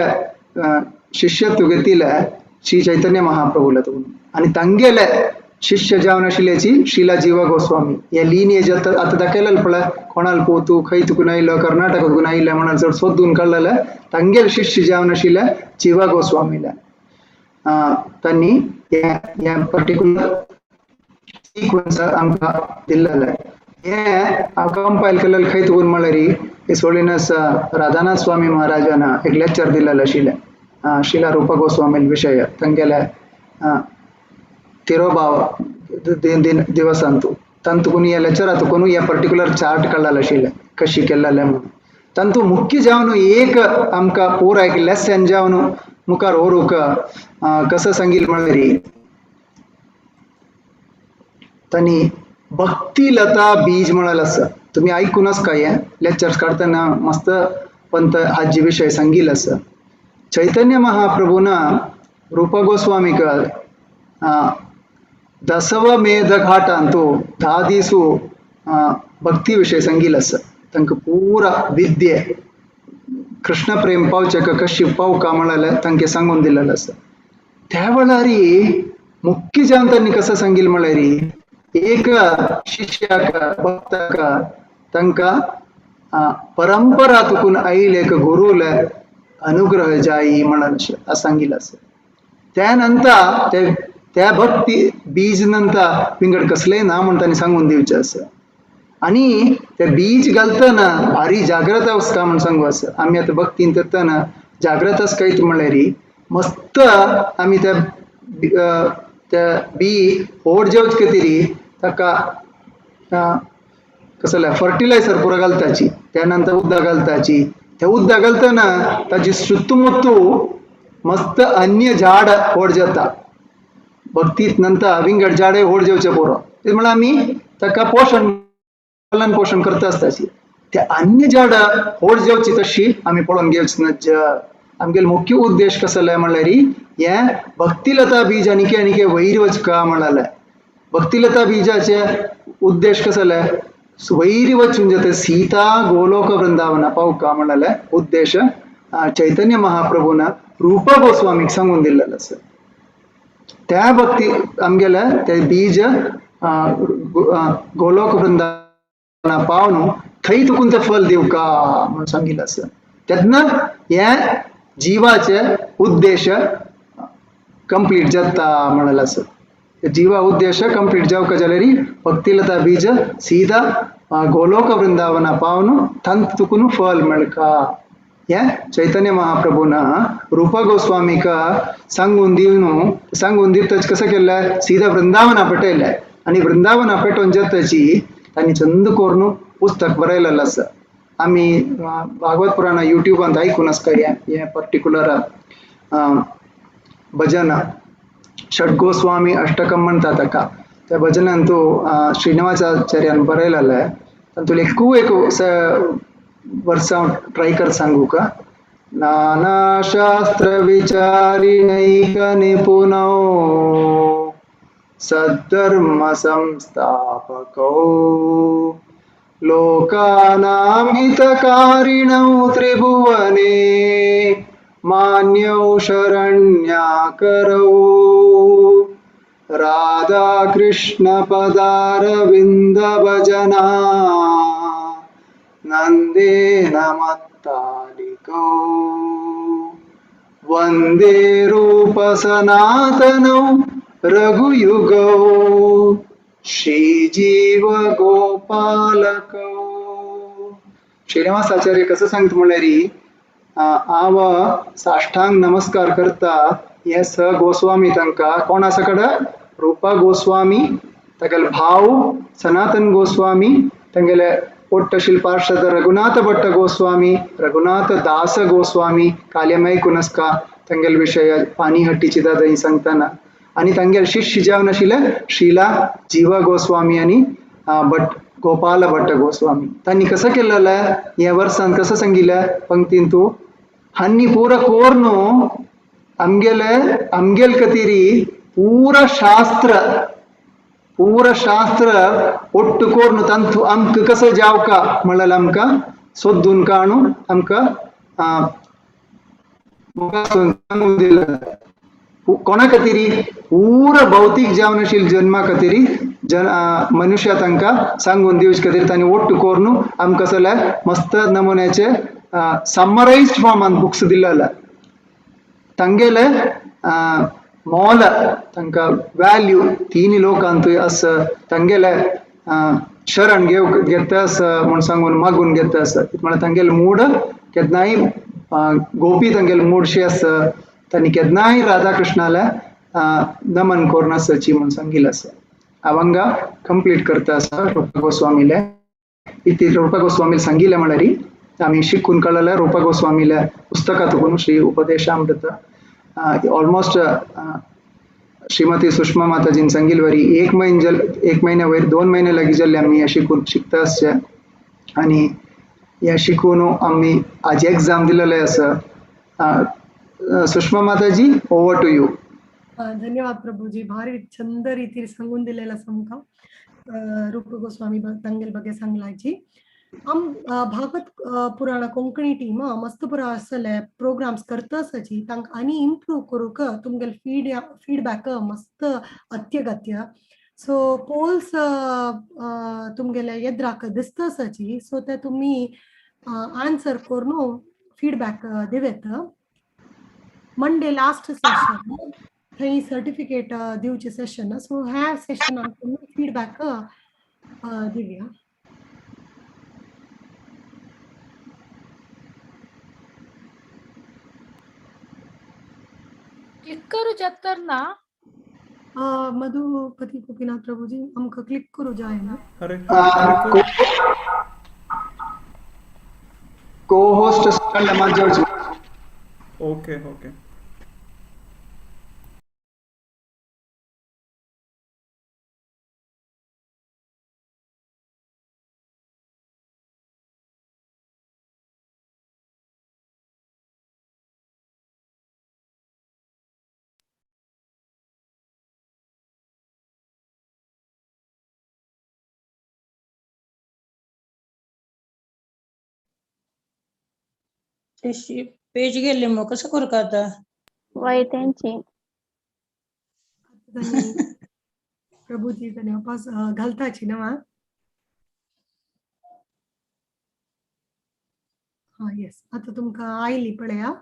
शिष्यत्व घेतिल्लें श्री चैतन्य महाप्रभूला तुकून आनी तांगेले शिष्य जावन आशिल्ल्याची श्रीला जीवा गोस्वामी. हे लिनिएज आतां आतां दाखयलेलें पळय कोणाल पोतू खंय तुकून आयलो कर्नाटक तुकून आयिल्लें म्हणून चड सोदून काडलेलें तांगेले शिष्य जावन आशिल्ले जीवा गोस्वामीले तांणी हें पर्टिक्युलर सिक्वन्स आमकां दिल्लेलें. हें हांव कंपायल केलेलें खंय तुकून म्हळ्यार his holiness Radhanath स्वामी महाराजान एक लेक्चर दिलेलें आशिल्लें श्रीला रूपा गोस्वामी विशय तांगेले तिरोभाव दिवसांतू तांतून ह्या लेक्चरा तुकून ह्या पर्टिक्युलर चार्ट काडलेलें आशिल्लें कशी केल्लेलें म्हणून. तांतू मुख्य जावन एक आमकां पुरा एक लेसन जावन मुखार व्हरूंक कसो सांगील म्हळ्यार तांणी भक्ती लता बीज म्हणलें आसा. तुमी आयकून आसका हें लेक्चर्स काडटना मस्त पंत हाजे विशय सांगील आसा. चैतन्य महाप्रभून रूपा गोस्वामीक दसवमेध घाटांतू 10 दीसू भक्ती विशय सांगील आसा. तांकां पुरा विद्ये कृष्ण प्रेम पावचें कशी पावका म्हणलें तांकां सांगून दिलेलें आसा. त्या वेळार मुख्य जावन तांणी कसो सांगील म्हळ्यार एक शिष्याक भक्ताक तांकां परंपरा तुकून आयिल्ले एक गुरूले अनुग्रह जाई म्हणून सांगील आसा. त्या नंतर त्या भक्ती बीज नंतर विंगड कसलेय ना म्हण तांणी सांगून दिवचें आसा. आनी ते बीज घालतना भारी जाग्रत आसता म्हण सांगू आसा. आमी आतां भक्तीन करतना जाग्रत आसकायत म्हळ्यार मस्त आमी त्या बी होड जेवच खातीर ताका कसलें फर्टिलायझर पुरो घालताची, त्या नंतर उदक घालताची. ते उदक घालतना ताजी सुत्तुमुत्तू मस्त अन्य झाड होड जाता. भक्तीत नंतर विंगड झाडे होड जेवचें पुरो ते म्हळ्यार आमी ताका पोशण पालन पोशण करता आसताची. ते अन्य झाडां होड जेवची तशी आमी पळोवन घेवची नज. आमगेलो मुख्य उद्देश कसले म्हणल्यार हें भक्तिलता बीज आनीके आनीके वयर वचका म्हणलें. भक्तिलता बीजाचे उद्देश कसले वयर वचून जाता सीता गोलोक वृंदावना पावका म्हणलें उद्देश चैतन्य महाप्रभून रूपा गोस्वामीक सांगून दिल्लेलें आसा. त्या भक्ती आमगेले ते बीज गोलोक वृंदावना पावन थंय तुकून ते फल दिवका म्हणून सांगिल्लें आसा. तेन्ना हें जिवाचे उद्देश कंप्लीट जाता म्हणलें आसा. जीवा उद्देश कंप्लीट जावका जाल्यार भक्तिलता बीज सीधा गोलोक वृंदावना पावन थंत तुकून फल मेळका. हें चैतन्य महाप्रभून रूपा गोस्वामीक सांगून दिवन सांगून दिवतच कसं केलें सीधा वृंदावना पेटयलें आनी वृंदावना पेटोवन जातची तांणी चंद कोरून पुस्तक बरयलेलें आसा. आमी भागवत पुराण युट्यूबांत आयकून आसता हें पर्टिक्युलर भजन षड्गोस्वामी अष्टकम म्हणटा ताका. त्या भजनान तूं श्रीनिवासाचार्यान बरयलेलें तातूंत एकूय एक वर्सां ट्राय कर सांगूक नानाशास्त्रविचारिणैकनिपुणौ सद्धर्मसंस्थापकौ लोकानां हितकारिणौ त्रिभुवने मान्यौ शरण्याकरौ। राधाकृष्णपदारविन्दभजना नन्देन मत्तालिकौ वन्दे रूपसनातनौ रघुयुगौ श्रीजीवगोपालकौ। श्रीनिवास आचार्य कसं सांगता म्हणल्यार आव साष्टांग नमस्कार करता हे स गोस्वामी तांकां कोण आसा कडेन रूपा गोस्वामी तागेले भाव सनातन गोस्वामी तांगेले ओट्टशील पार्षद रघुनाथ भट्ट गोस्वामी रघुनाथ दास गोस्वामी काल्यमय कुनस्का तांगेले विशय पानीहट्टीची दादा सांगतना आनी तांगेले शिष्य जावन आशिल्ले श्रीला जीवा गोस्वामी आनी भट्ट गोपाल भट्ट गोस्वामी। तांणी कसं केलेलं ह्या वर्सान कसं सांगितलं पंक्तीन तूं हांणी पुरा कोर्नु आमगेले आमगेल कतीरी पूरा शास्त्र ಒಟ್ಟು ಕೋರ್ನು ತಂತು ಅಮ್ಕ ಕಸ ಜಾವ್ಕ म्हणल्यार आमकां सोदून काणू आमकां दिला कोणा खातीर पूरा भौतीक जावन आशिल्ले जन्मा खातीर जन मनुष्य तांकां सांगून दिवचे खातीर तांणी ಒಟ್ಟು कोर्नु आमकां जाल्यार मस्त नमुन्याचे समरायज्ड फॉर्मान बुक्स दिलेले तांगेले मोल तांकां व्हॅल्यू तिनी लोकांत आसा तांगेले शरण घेव घेता आसा म्हूण सांगून मागून घेता आसा म्हळ्यार तांगेले मूड केन्नाय गोपी तांगेले मूडशी आसा तांणी केन्नाय राधा कृष्णाले नमन करून आसाची म्हूण सांगिल्लें आसा। हांव हांगा कंप्लीट करता आसा रूपा गोस्वामीले इति रूपा गोस्वामीले सांगिल्लें म्हळ्यार आमी शिकून कळ्ळें रूपा गोस्वामीले पुस्तकां तुकून श्री उपदेशामृत ऑलमोस्ट श्रीमती सुषमा माताजीन सांगिल्ले वरी एक महिन्या वयर 2 महिने लागीं जाल्ले आमी हें शिकून शिकता आसचे आनी हें शिकून आमी आज एग्जाम दिलेले आसा। Sushma Mataji, over to you. धन्यवाद प्रभुजी, भारी चंद रीतीर सांगून दिलेलं आसा आमकां रूप गोस्वामी तांगेले ಬಗ್ಗೆ सांगलाची। आम भागवत पुराण कोंकणी टीम मस्त पुरा आसले प्रोग्राम्स करता आसाची तांकां आनी इम्प्रूव करूंक तुमगेले फीडबॅक मस्त अत्यगत्य सो पोल्स तुमगेले येद्राक दिसता आसाची सो ते तुमी आन्सर करून फीडबॅक दिवेत। मंडे लास्ट सेशन थंय सर्टिफिकेट दिवचे सेशन सो ह्या सेशनाक तुमी फीडबॅक दिवया। क्लिक करू जातर ना मधुपति गोपीनाथ प्रभुजी आमकां क्लिक करू जाय ना। को होस्ट ओके ओके पेज गेले मग कसं करू का आता वय त्यांची प्रभुजी वापस घालताची ना हा येस आता तुमकां आयली पळया।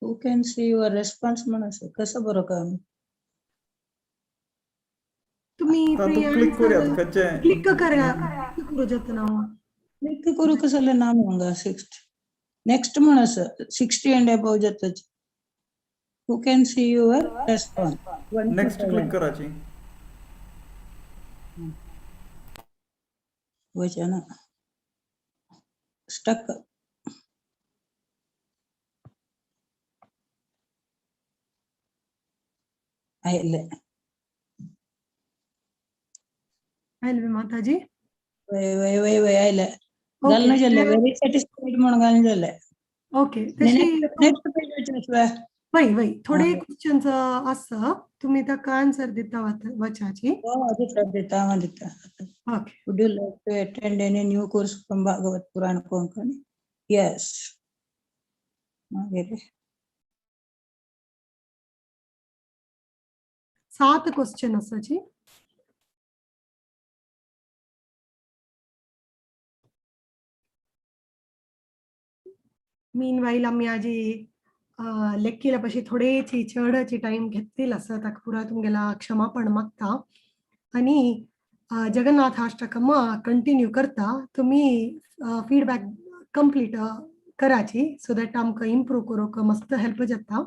Who can see your response म्हण असं कसं बरं का तुम्ही क्लिक करूया कच्चे क्लिक करा करू जाता ना क्लिक करू कसं ना मग 60 नेक्स्ट म्हण असं 60 अँड अबव जातच। Who can see your response next click करायची वचना स्टक आयले आयले माताजी वय वय वय वय आयले घालून जाले व्हेरी सॅटिस्फाईड म्हणून घालून जाले। ओके, तशी नेक्स्ट पेज वचून. वय वय, थोडे क्वेश्चन्स आसा, तुमी ताका आन्सर दिता वचाची. हो, दिता दिता, हांव दिता. Okay. Would you like to attend any new course from Bhagavat Puran Konkani? Yes. मागीर 7 क्वेश्चन आसाची. मीनवाईल आमी आजी लेक्कीला पशी थोडेची चडची टाइम घेतलेला आसा, ताका पुरा तुमगेला क्षमापण मागता आनी जगन्नाथाष्टकम कंटिन्यू करता. तुम्ही फीडबॅक कंप्लीट कराची सो that आमकां इम्प्रूव करूंक मस्त हेल्प जाता.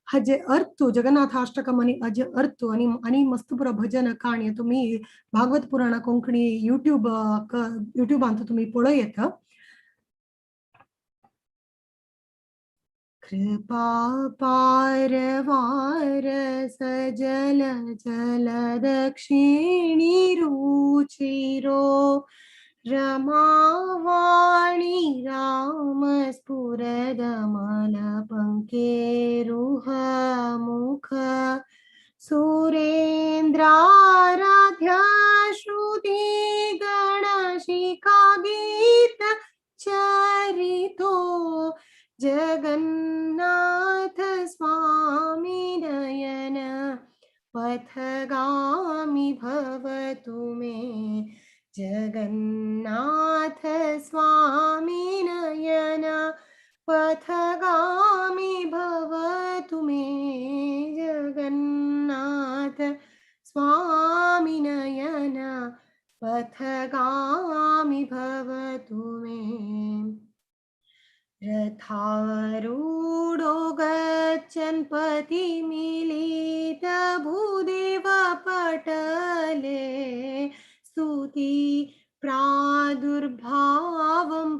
हाजे अर्थ जगन्नाथाष्टकम आनी हाजे अर्थ आनी आनी मस्त पुरो भजन काणी तुम्ही भागवत पुराण कोंकणी युट्यूब युट्यूबांत तुम्ही पळय येता. कृपा पारवार सजल जल दक्षिणी रुचिरो रमावाणी राम स्फुरदमल पंकेरुह मुख सुरेन्द्राराध्या श्रुति गणशिखा गीत चरितो जगन्नाथ स्वामी नयन पथगामी भवतु मे. जगन्नाथ स्वामी नयन पथगामी भवतु मे. जगन्नाथ स्वामी नयन पथगामी भवतु मे. रथारूढो गच्छन् पतिमिलित भूदेव पटले स्तुति प्रादुर्भावं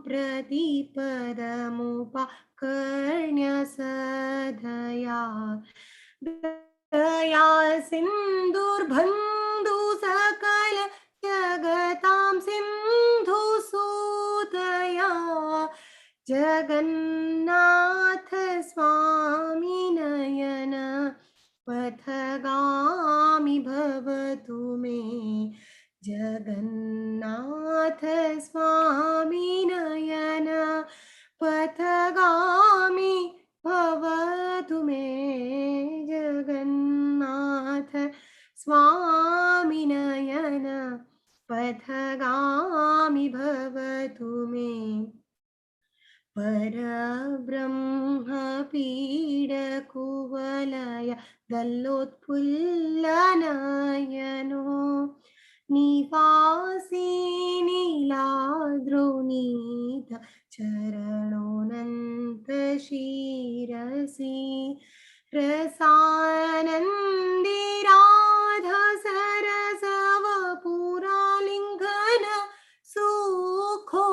प्रतिपदमुपकर्ण्य सदया दया सिन्धुर्बन्धु सकल जगतां सिन्धुसूतया जगन्नाथ स्वामी नयन पथगामी भवतु मे. जगन्नाथ स्वामी नयन पथगामी भवतु मे. जगन्नाथ स्वामी नयन पथगामी भवतु मे. परब्रह्म पीडकुवलय दल्लोत्फुल्लनयनो निवासी नीलाद्रोनीत चरणोऽनन्त शिरसि रसानन्दी राधा सरसवपुरालिङ्गन सुखो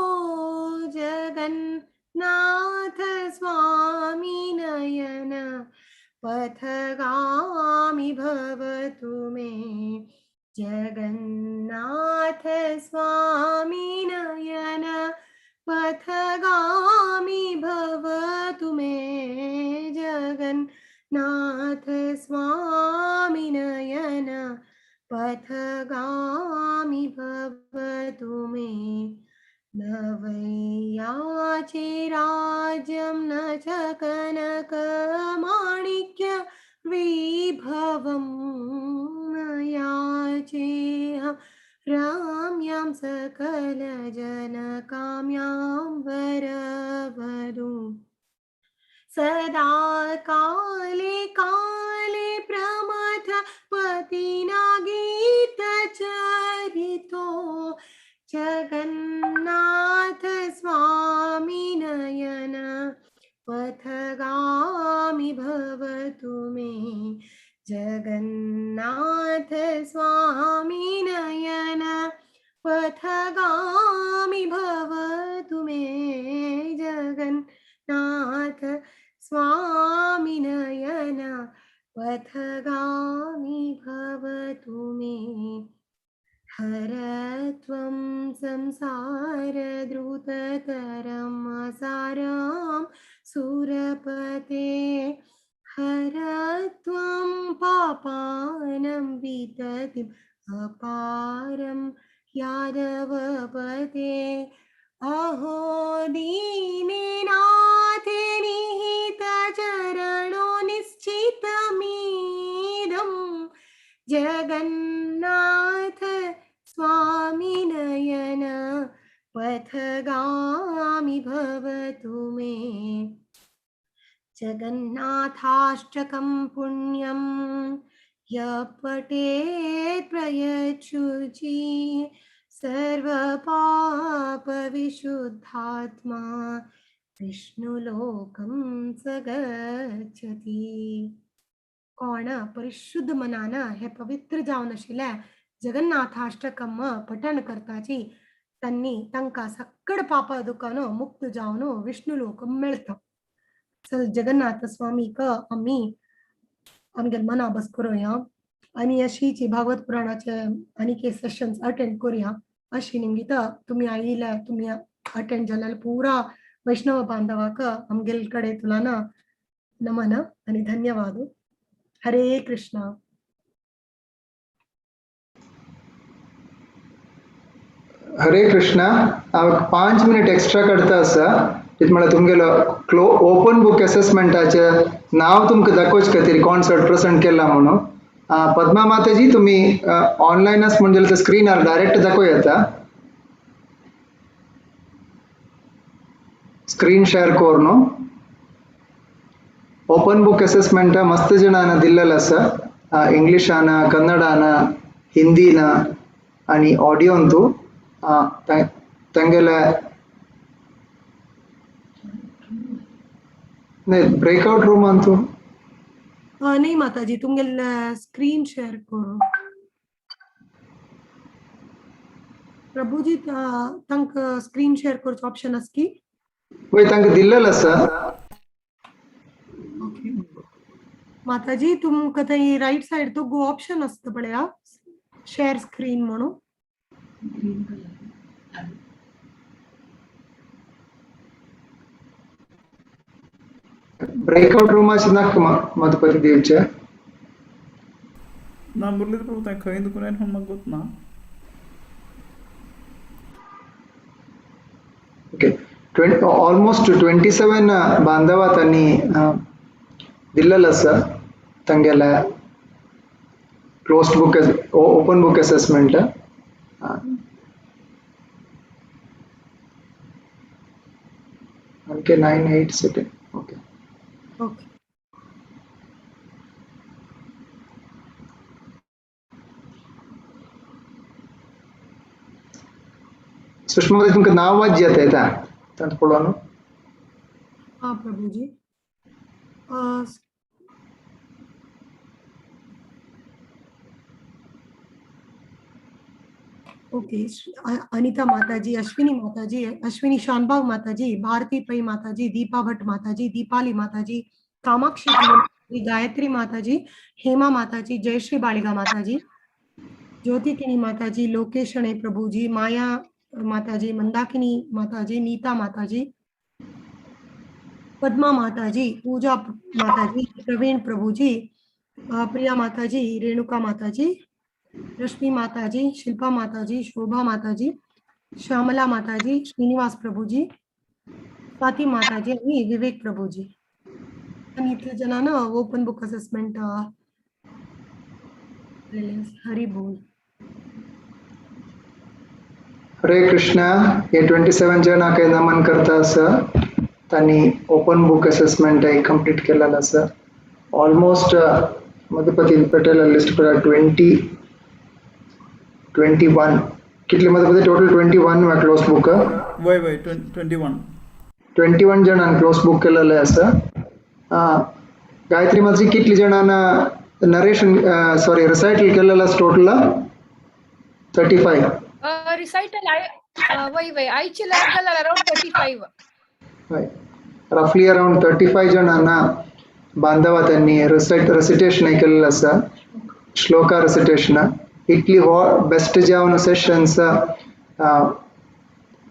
जगन्नाथ स्वामी नयन पथगामी भवतु मे. जगन्नाथ स्वामी नयन पथगामी भवतु मे. जगन्नाथ स्वामी नयन पथगामी भवतु मे. न वै याचे राज्यं न च कनकमाणिक्य विभवं न याचेऽहं राम्यां सकलजनकाम्यां वरवधूं. सदा काले काले प्रमथ पतिना गीतचरितो जगन्नाथ स्वामी नयन पथगामी भवतु मे. जगन्नाथ स्वामी नयन पथगामी भवतु मे. जगन्नाथ स्वामी नयन पथगामी भवतु मे. हर त्वं संसारद्रुततरं असारां सुरपते। हर त्वं पापानं विततिम् अपारं यादवपते। अहो दीननाथे निहितचरणो निश्चितमीदं जगन्नाथ स्वामी नयन पथगामि भवतु मे। जगन्नाथाष्टकं पुण्यं यः पठेत् प्रयच्छुचि सर्वपापविशुद्धात्मा विष्णुलोकं स गच्छति। कोण परिशुद्ध मनान हे पवित्र जावन आशिल्लें जगन्नाथाष्टकम पठन करताची तांणी तांकां सक्कड पापा दुकान मुक्त जावन विष्णुलोक मेळटा। चल जगन्नाथ स्वामीक आमी आमगेले मना बस करुया आनी अशीची भागवत पुराणाचे आनीक सेशन्स अटेंड करुया अशी निमित्त तुमी आयिल्ले तुमी अटेंड जाल्यार पुरा वैष्णव बांधवाक आमगेले कडेन तुला नमन आनी धन्यवाद। हरे कृष्णा। हरे कृष्णा। हांव 5 मिनिट एक्स्ट्रा काडता आसा कितें म्हळ्यार तुमगेलो ओपन बूक एसेसमेंटाचें नांव तुमकां दाखोवचे खातीर कोण चड प्रेसंट केला म्हणून। पद्मा माताजी तुमी ऑनलायन आस म्हण जाल्यार स्क्रिनार डायरेक्ट दाखोवं येता, स्क्रीन शेअर करून। ओपन बूक एसेसमेंट मस्त जणांना दिल्लेलं आसा, इंग्लिशान, कन्नडान, हिंदीन आनी ऑडियोंतू। तांगेले ब्रेकआउट रूम अंतू नहीं माताजी तुमगेले स्क्रीन शेयर करो। प्रभुजी तांक स्क्रीन शेअर करचो ऑप्शन आसा की? वय तांकां दिल्लेलं आसा। ओके माताजी तुमकां थंय राइट साइड तो गो ऑप्शन आसता पळया शेअर स्क्रीन म्हणून। ब्रेकआउट रूमाचे नाका मधुपती दिवचे ना मुरलीधर प्रभु तांकां खंय दुखून आयलें म्हूण म्हाका गोत ना। ओके ऑलमोस्ट 27 बांधवा तांणी दिल्लेलं आसा तांगेले closed book open book assessment. Okay 9 8 7 okay okay. Sushma तुमकां नांव वाच येता येता तांत पळोवन। हाँ प्रभुजी ओके। अनिता माताजी, अश्विनी माताजी, अश्विनी शानबाग माताजी, भारती पै माताजी, दीपा भट्ट माताजी, दीपाली माताजी, कामाक्षी माताजी, गायत्री माताजी, हेमा माताजी, जयश्री बालिका माताजी, ज्योति किनी माताजी, लोकेशणे प्रभुजी, माया माताजी, मंदाकिनी माताजी, नीता माताजी, पद्मा माताजी, पूजा माताजी, प्रवीण प्रभुजी, प्रिया माताजी, रेणुका माताजी, रश्मि माताजी, शिल्पा माताजी, शोभा माताजी, श्यामला माताजी, श्रीनिवास प्रभुजी, स्वाति माताजी आणि विवेक प्रभुजी। आणि इतले जणांना ओपन बुक असेसमेंट हरी बोल। हरे कृष्णा। हे 27 जणांक नमन करता आसा तांणी ओपन बुक असेसमेंट कंप्लीट केलेलं आसा। ऑलमोस्ट मधुपती पटेल लिस्ट पळय 21 कितले मधुपती टोटल 21 क्लोज बुक। वय वय 21 21 जणांनी क्लोज बुक केलेले आसा। गायत्री माताजी कितली जणांना नरेशन सॉरी रिसायटल केलेलं आसा टोटल 35 रिसायटल वय वय आयचे लागल अराउंड 35 हय रफली अराउंड 35 जणांना बांधवा त्यांनी रेसिटेशन केलेलं आसा, श्लोका रेसिटेशन। इतली हो बेस्ट जावन सेशन्स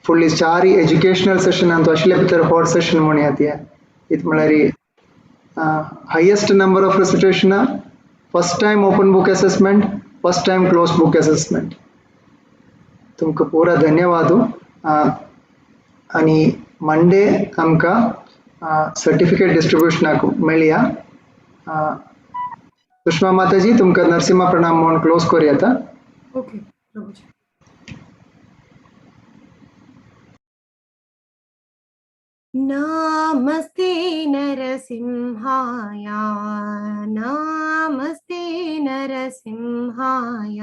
फुडली चारी एज्युकेशनल सेशन अंतू आशिल्ले भितर हॉट सेशन म्हण येता इत म्हळ्यार highest number of recitation, first time open book assessment, first time close book assessment. तुमकां पुरा धन्यवाद. आनी मंडे आमकां सर्टिफिकेट डिस्ट्रिब्युशनाक मेळया. सुषमा माताजी तुमकां नरसिंहा प्रणाम म्हूण क्लोज करूया आता. ओके प्रभुजी. नमस्ते नरसिंहाय, नमस्ते नरसिंहाय,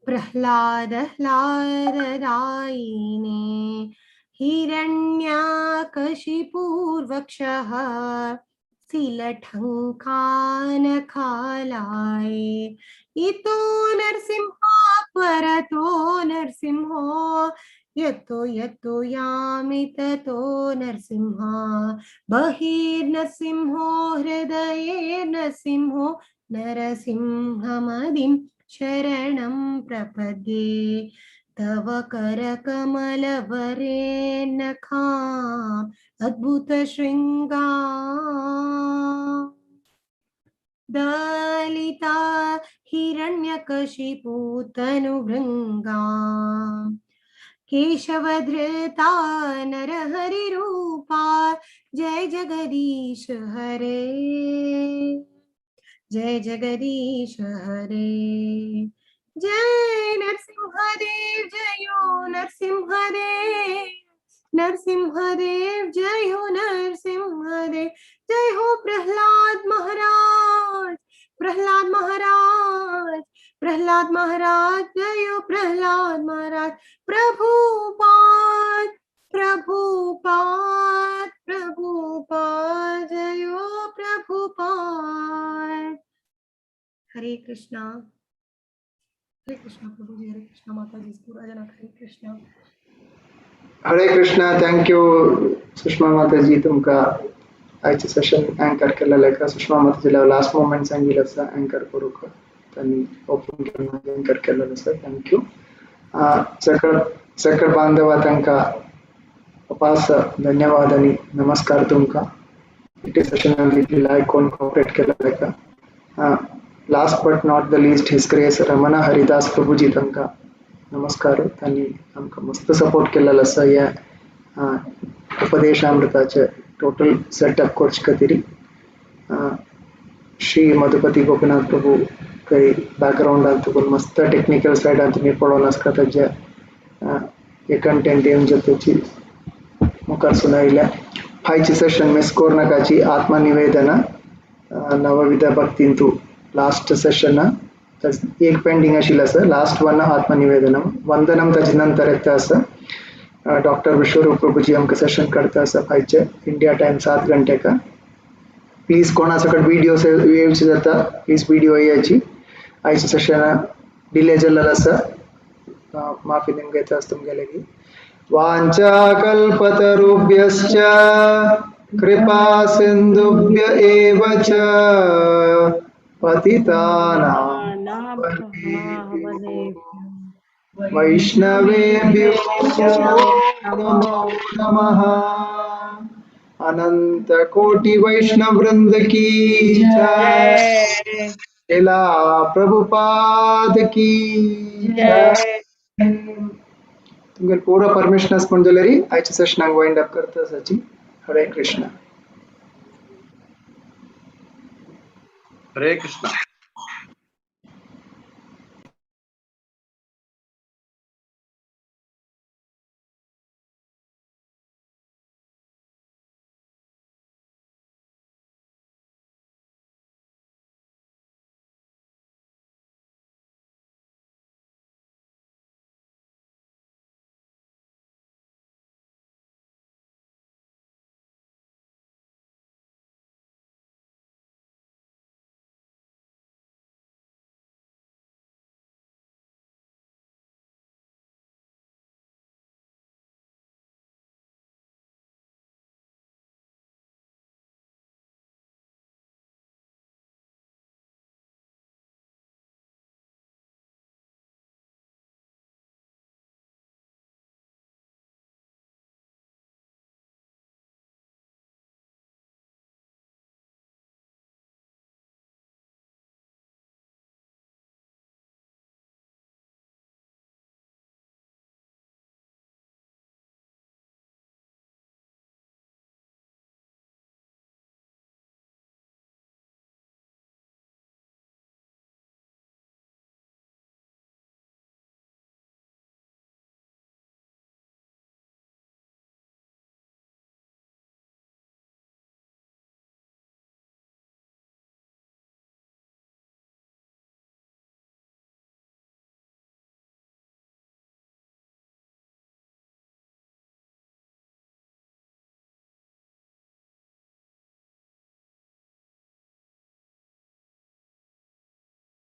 प्रह्लाद ह्लाददायिने, हिरण्याकशिपूर्वक्षः शिलठङ्कानखालाय, इतो नरसिंहा परतो नरसिंहो, यतो यतो यामि ततो नरसिंहा, बहिर्नरसिंहो हृदये नरसिंहो, नरसिंहमदिं शरणं प्रपद्ये, तव करकमलवरे नखाम् अद्भुतशृङ्गा, दलिता हिरण्यकशिपूतनुभृङ्गा, केशवधृता नरहरिरूपा, जय जगदीश हरे, जय जगदीश हरे, जय नरसिंहदेव जयो नरसिंहदेव, नरसिंहदेव जय हो नरसिंहदेव, जय हो प्रहलाद महाराज, प्रहलाद महाराज, प्रहलाद महाराज जय हो प्रहलाद महाराज, प्रभुपाद प्रभुपाद प्रभुपाद जय हो प्रभुपाद. हरे कृष्णा, हरे कृष्णा प्रभु जी, हरे कृष्णा माता जी, पूरा जना हरे कृष्णा. हरे Krishna. Thank you Sushma Mataji, तुमका आयचे सेशन अँकर केलेले का. सुषमा माताजीला लास्ट मोमेंट सांगितलं आसा अँकर करूक, त्यांनी ओपन केलं अँकर केलेलं आसा. Thank you. सकळ सकळ बांधवा तांकां अपास धन्यवाद आनी नमस्कार तुमकां. इतले सेशनान आयकून कॉपरेट केलेले का. Last but not the least his grace Ramana Haridas Prabhuji तांकां नमस्कार. तांणी आमकां मस्त सपोर्ट केलेलो आसा ह्या उपदेशामृताचे टोटल सेटअप करचे खातीर. श्री मधुपती गोपीनाथ प्रभू काही बॅकग्रावंडान तुका मस्त टेक्निकल सायडान तुमी पळोवन आसता ताजे हे कंटेंट येवन जाताची मुखार सुनायल्या. फायचे सेशन मिस करू नाकाची. आत्मनिवेदना नवविध भक्तींतू लास्ट सेशन एक पेंडींग आशिल्लें आसा, लास्ट वन आत्मनिवेदनम वंदनम ताजे नंतर येता आसा. डॉक्टर विश्वरूप प्रभुजी आमकां सेशन करता आसा फायचे इंडिया टायम 7 घंटे का. प्लीज कोणा सकट व्हिडिओ येवचे जाता प्लीज व्हिडिओ येयाची. आयचे सेशन डिले जाल्लेलो आसा, माफी निमगे येता आसा तुमगे लागीं. वाञ्छाकल्पतरुभ्यश्च कृपा सिन्धुभ्य एव च पतितानां वैष्णवेभ्यो नमो नमः. अनंत कोटि वैष्णव वृंद की जय, श्रीला प्रभुपाद की जय. तुमगे पूरा परमिशन आसा म्हण जाल्यार आयच्या सेशनाक वायंड अप करता आसाची. हरे कृष्णा. हरे कृष्णा.